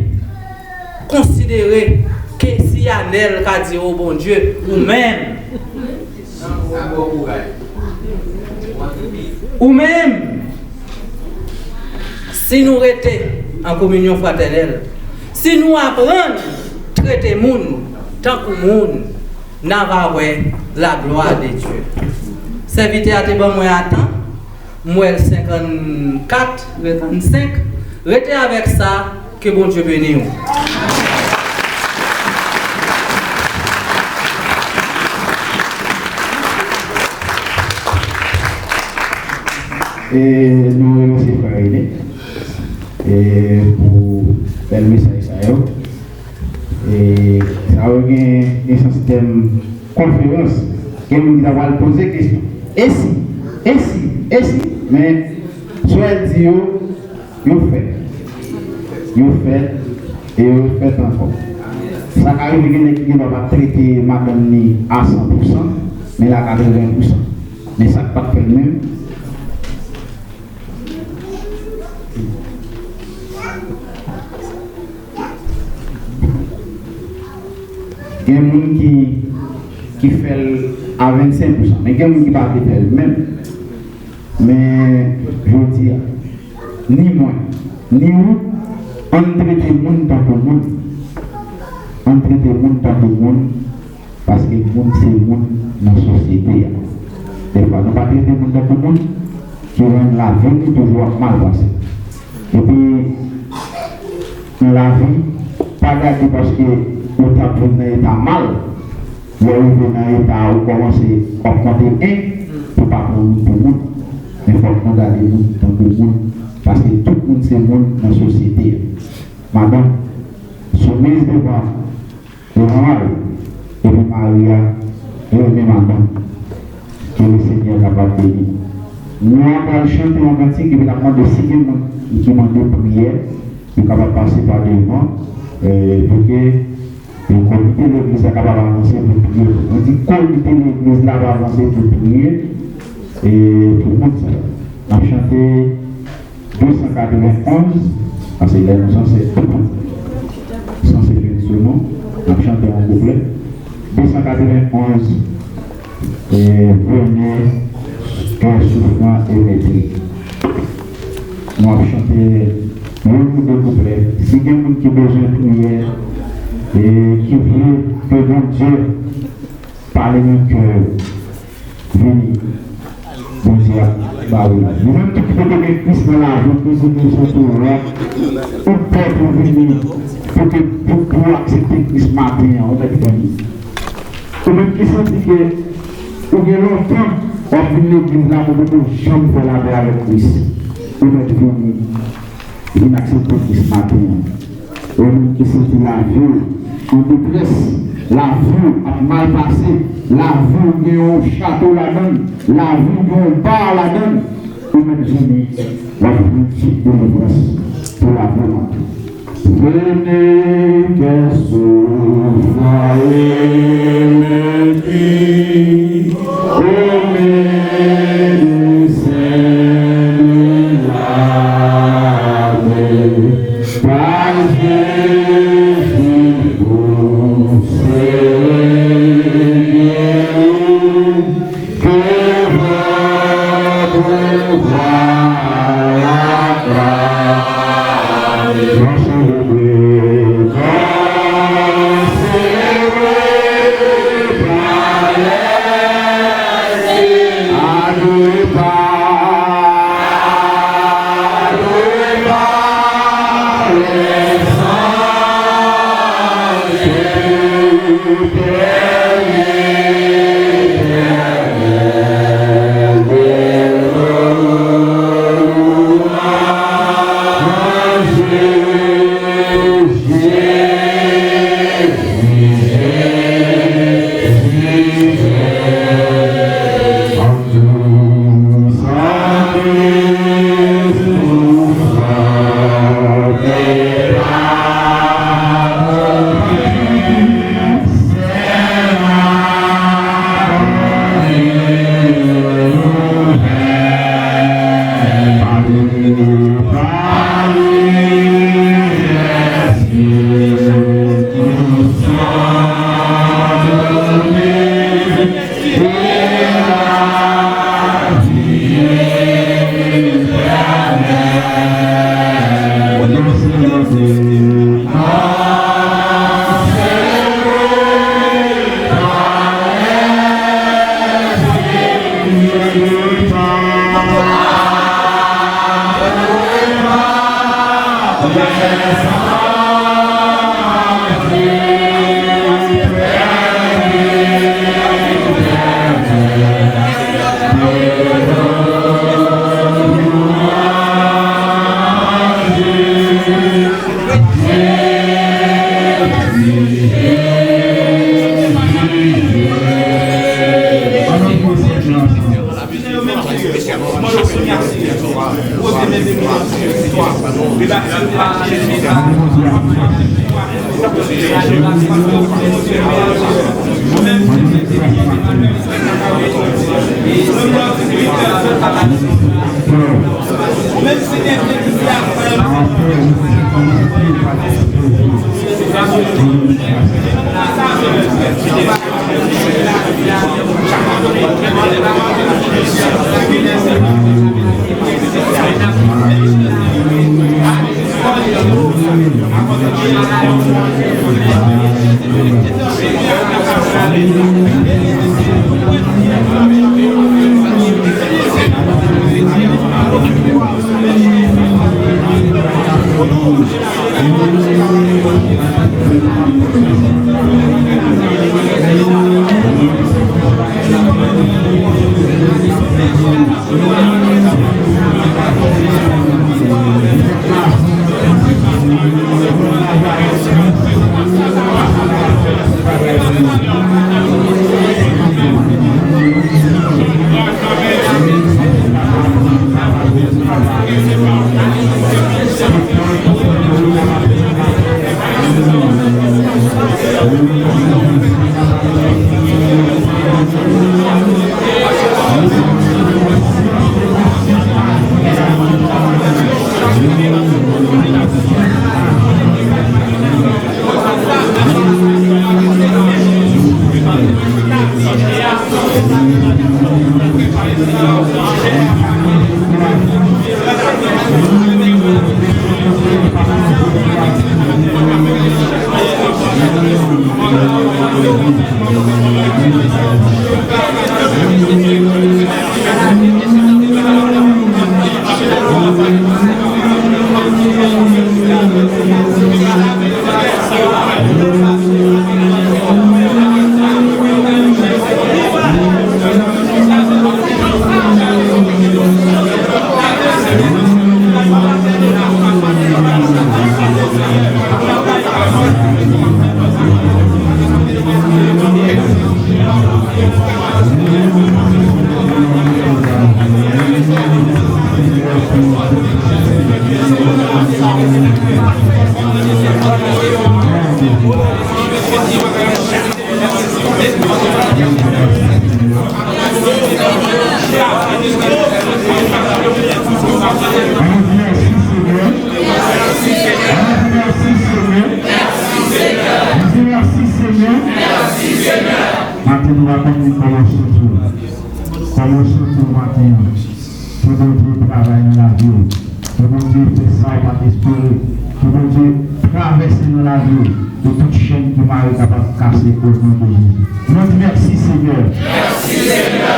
Konsidere ke si Anèl ka di, o Bondye, ou menm. Ou menm, si nou rete an kominyon fratènèl, si nou aprann trete moun tankou moun, n a va wè laglwa de Dye. Sèvitè a te ban mwen atan, m wè l senkannkat, senkannsenk. Rete avèk sa, ke Bondye beni w. E nou remèsye frè René e pou bèl mesaj sa yo. E sa yo gen, gen sans tèm konferans. Gen moun ki ta pral poze kesyon. E si? E si? E si? Men, swa l di yo, yo fèt. Yo fèt, e yo fèt ankò. Sa ka rive gen nèg ki gen dwa pa trete madanm ni a san pou san, men l a katreven pou san. Men sa k pa t fè l menm, gen moun ki, ki fè l a vennsenk pou san, men gen moun ki pa vle fè l menm. Men, jodi a, ni mwen, ni ou, ann trete moun tankou moun. Ann trete moun tankou moun, paske moun se moun nan sosyete a. Dèfwa, nou pa trete moun tankou moun, ki rann lavi nou toujou ap mal pase. Epi, nan lavi, pa gade paske ou t ap viv nan eta mal, lè w rive nan eta a, ou kòmanse, w ap konte en, pou pa pran moun pou moun. Men fòk nou gade moun tankou moun, paske tout moun se moun nan sosyete a. Madanm, soumèt devan, devan mari, epi mari a renmen madanm. Ke Lesenyè kapab beni. Nou pral chante yon kantik, epi n ap mande si gen moun ki mande priyè, yo kapab pase pa devan, eh, pou ke e komite legliz la kapab avanse pou priye. Mwen di komite legliz la va avanse pou priye e pou moun sa yo. N ap chante de san katrevenn onz, paske lè nou sanse, sanse fin sou nou, n ap chante yon kouplè. De san katrevenn onz, e, Venez, cœur souffrant et meurtri. Nou ap chante youn ou de kouplè. Si gen moun ki bezwen priyè, e ki vle ke Bondye pale nan kè yo, vini. Bondye ap ba ou lavi. Ou menm tou ki pote gen Kris nan lavi w, ke se te sou la, ou prè pou vini, pou ke, pou, pou aksepte Kris maten an, ou mèt vini. Ou menm ki santi ke ou gen lontan w ap vin legliz la, men ou poko janm fè lapè avèk Kris, ou mèt vini, vin aksepte Kris maten an. Ou menm ki santi lavi w an detrès, lavi w ap mal pase, lavi w gen yon chato ladan l, lavi w gen yon ba ladan l, ou mèt vini, w ap jwenn tout delivrans pou lavi w. Venez, cœur souffrant et meurtri, au médecin de la paix, par Jésus, bon Seigneur. Que votre voix acclame. Consacré, consacré par l'Esprit. Adoré par, adoré par les anges. Mèsi, Senyè. Mèsi, Senyè. Mèsi, Senyè. Mèsi, Senyè. Maten nou va konnen kòman w santi w. Kòman w santi w maten an. Ke Bondye travay nan lavi w. Ke Bondye fè sa w pa t espere. Ke Bondye travèse nan lavi w. E tout chèn ki mare kapab kase o non de Jezi. Nou di mèsi, Senyè. Mèsi, Senyè.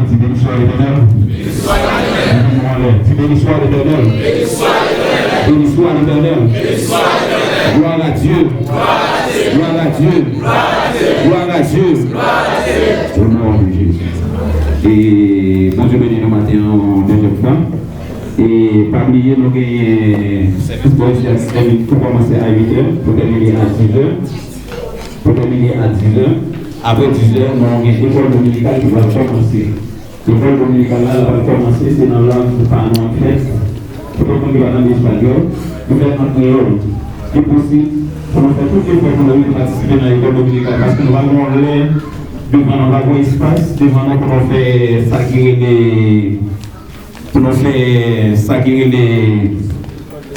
Di, béni soit l'Éternel. Leve men w anlè. Di, béni soit l'Éternel. Béni soit l'Éternel. Gloire à Dieu. Gloire à Dieu. Gloire à Dieu. Au nom de Jésus. E Bondye beni nou maten an yon dezyèm fwa. E pa bliye, nou genyen sèvis pou kòmanse a uit è, pou tèmine a diz è. Pou tèmine a diz è. Apre diz è, nou gen lekòl dominikal ki pral kòmanse. Lekòl dominikal la, l pral kòmanse, se nan lang pa nou an fèt. Pou tout moun ki pa tande espanyòl, nou fè an kreyòl. Li posib pou nou fè tout efò pou nou rive patisipe nan lekòl dominikal, paske nou va gen yon lè devan nou, va gen yon espas devan nou pou nou fè sa ki rele pou nou fè sa ki rele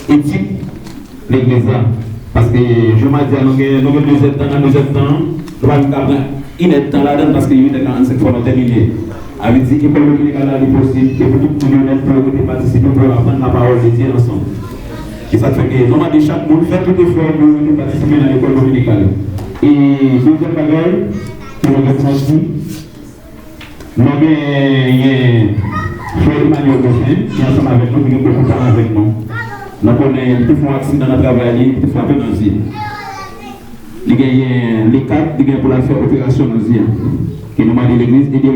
etik legliz la. Paske, jodi a, nou gen, nou gen de zèdtan, nan de zèdtan, nou pa menm ka pran inèdtan ladan l, paske uit è karannsenk fò nou tèmine. Sa vle di, lekòl dominikal la, li posib, e pou tout moun yo nèt pou yo rete patisipe, pou yo aprann lapawòl de Dye ansanm. Se sa k fè ke nou mande chak moun fè tout efò pou yo rete patisipe nan lekòl dominikal. E dezyèm bagay, ke nou gen santi, nou genyen frè Emmanuel Dauphin, ki ansanm avèk nou, ki gen bokou tan avèk nou. Nou konnen li te fè yon aksidan nan travay li, li te frape nan zye. Li genyen lekad, li gen pou l al fè operasyon nan zye a. Ke nou mande legliz ede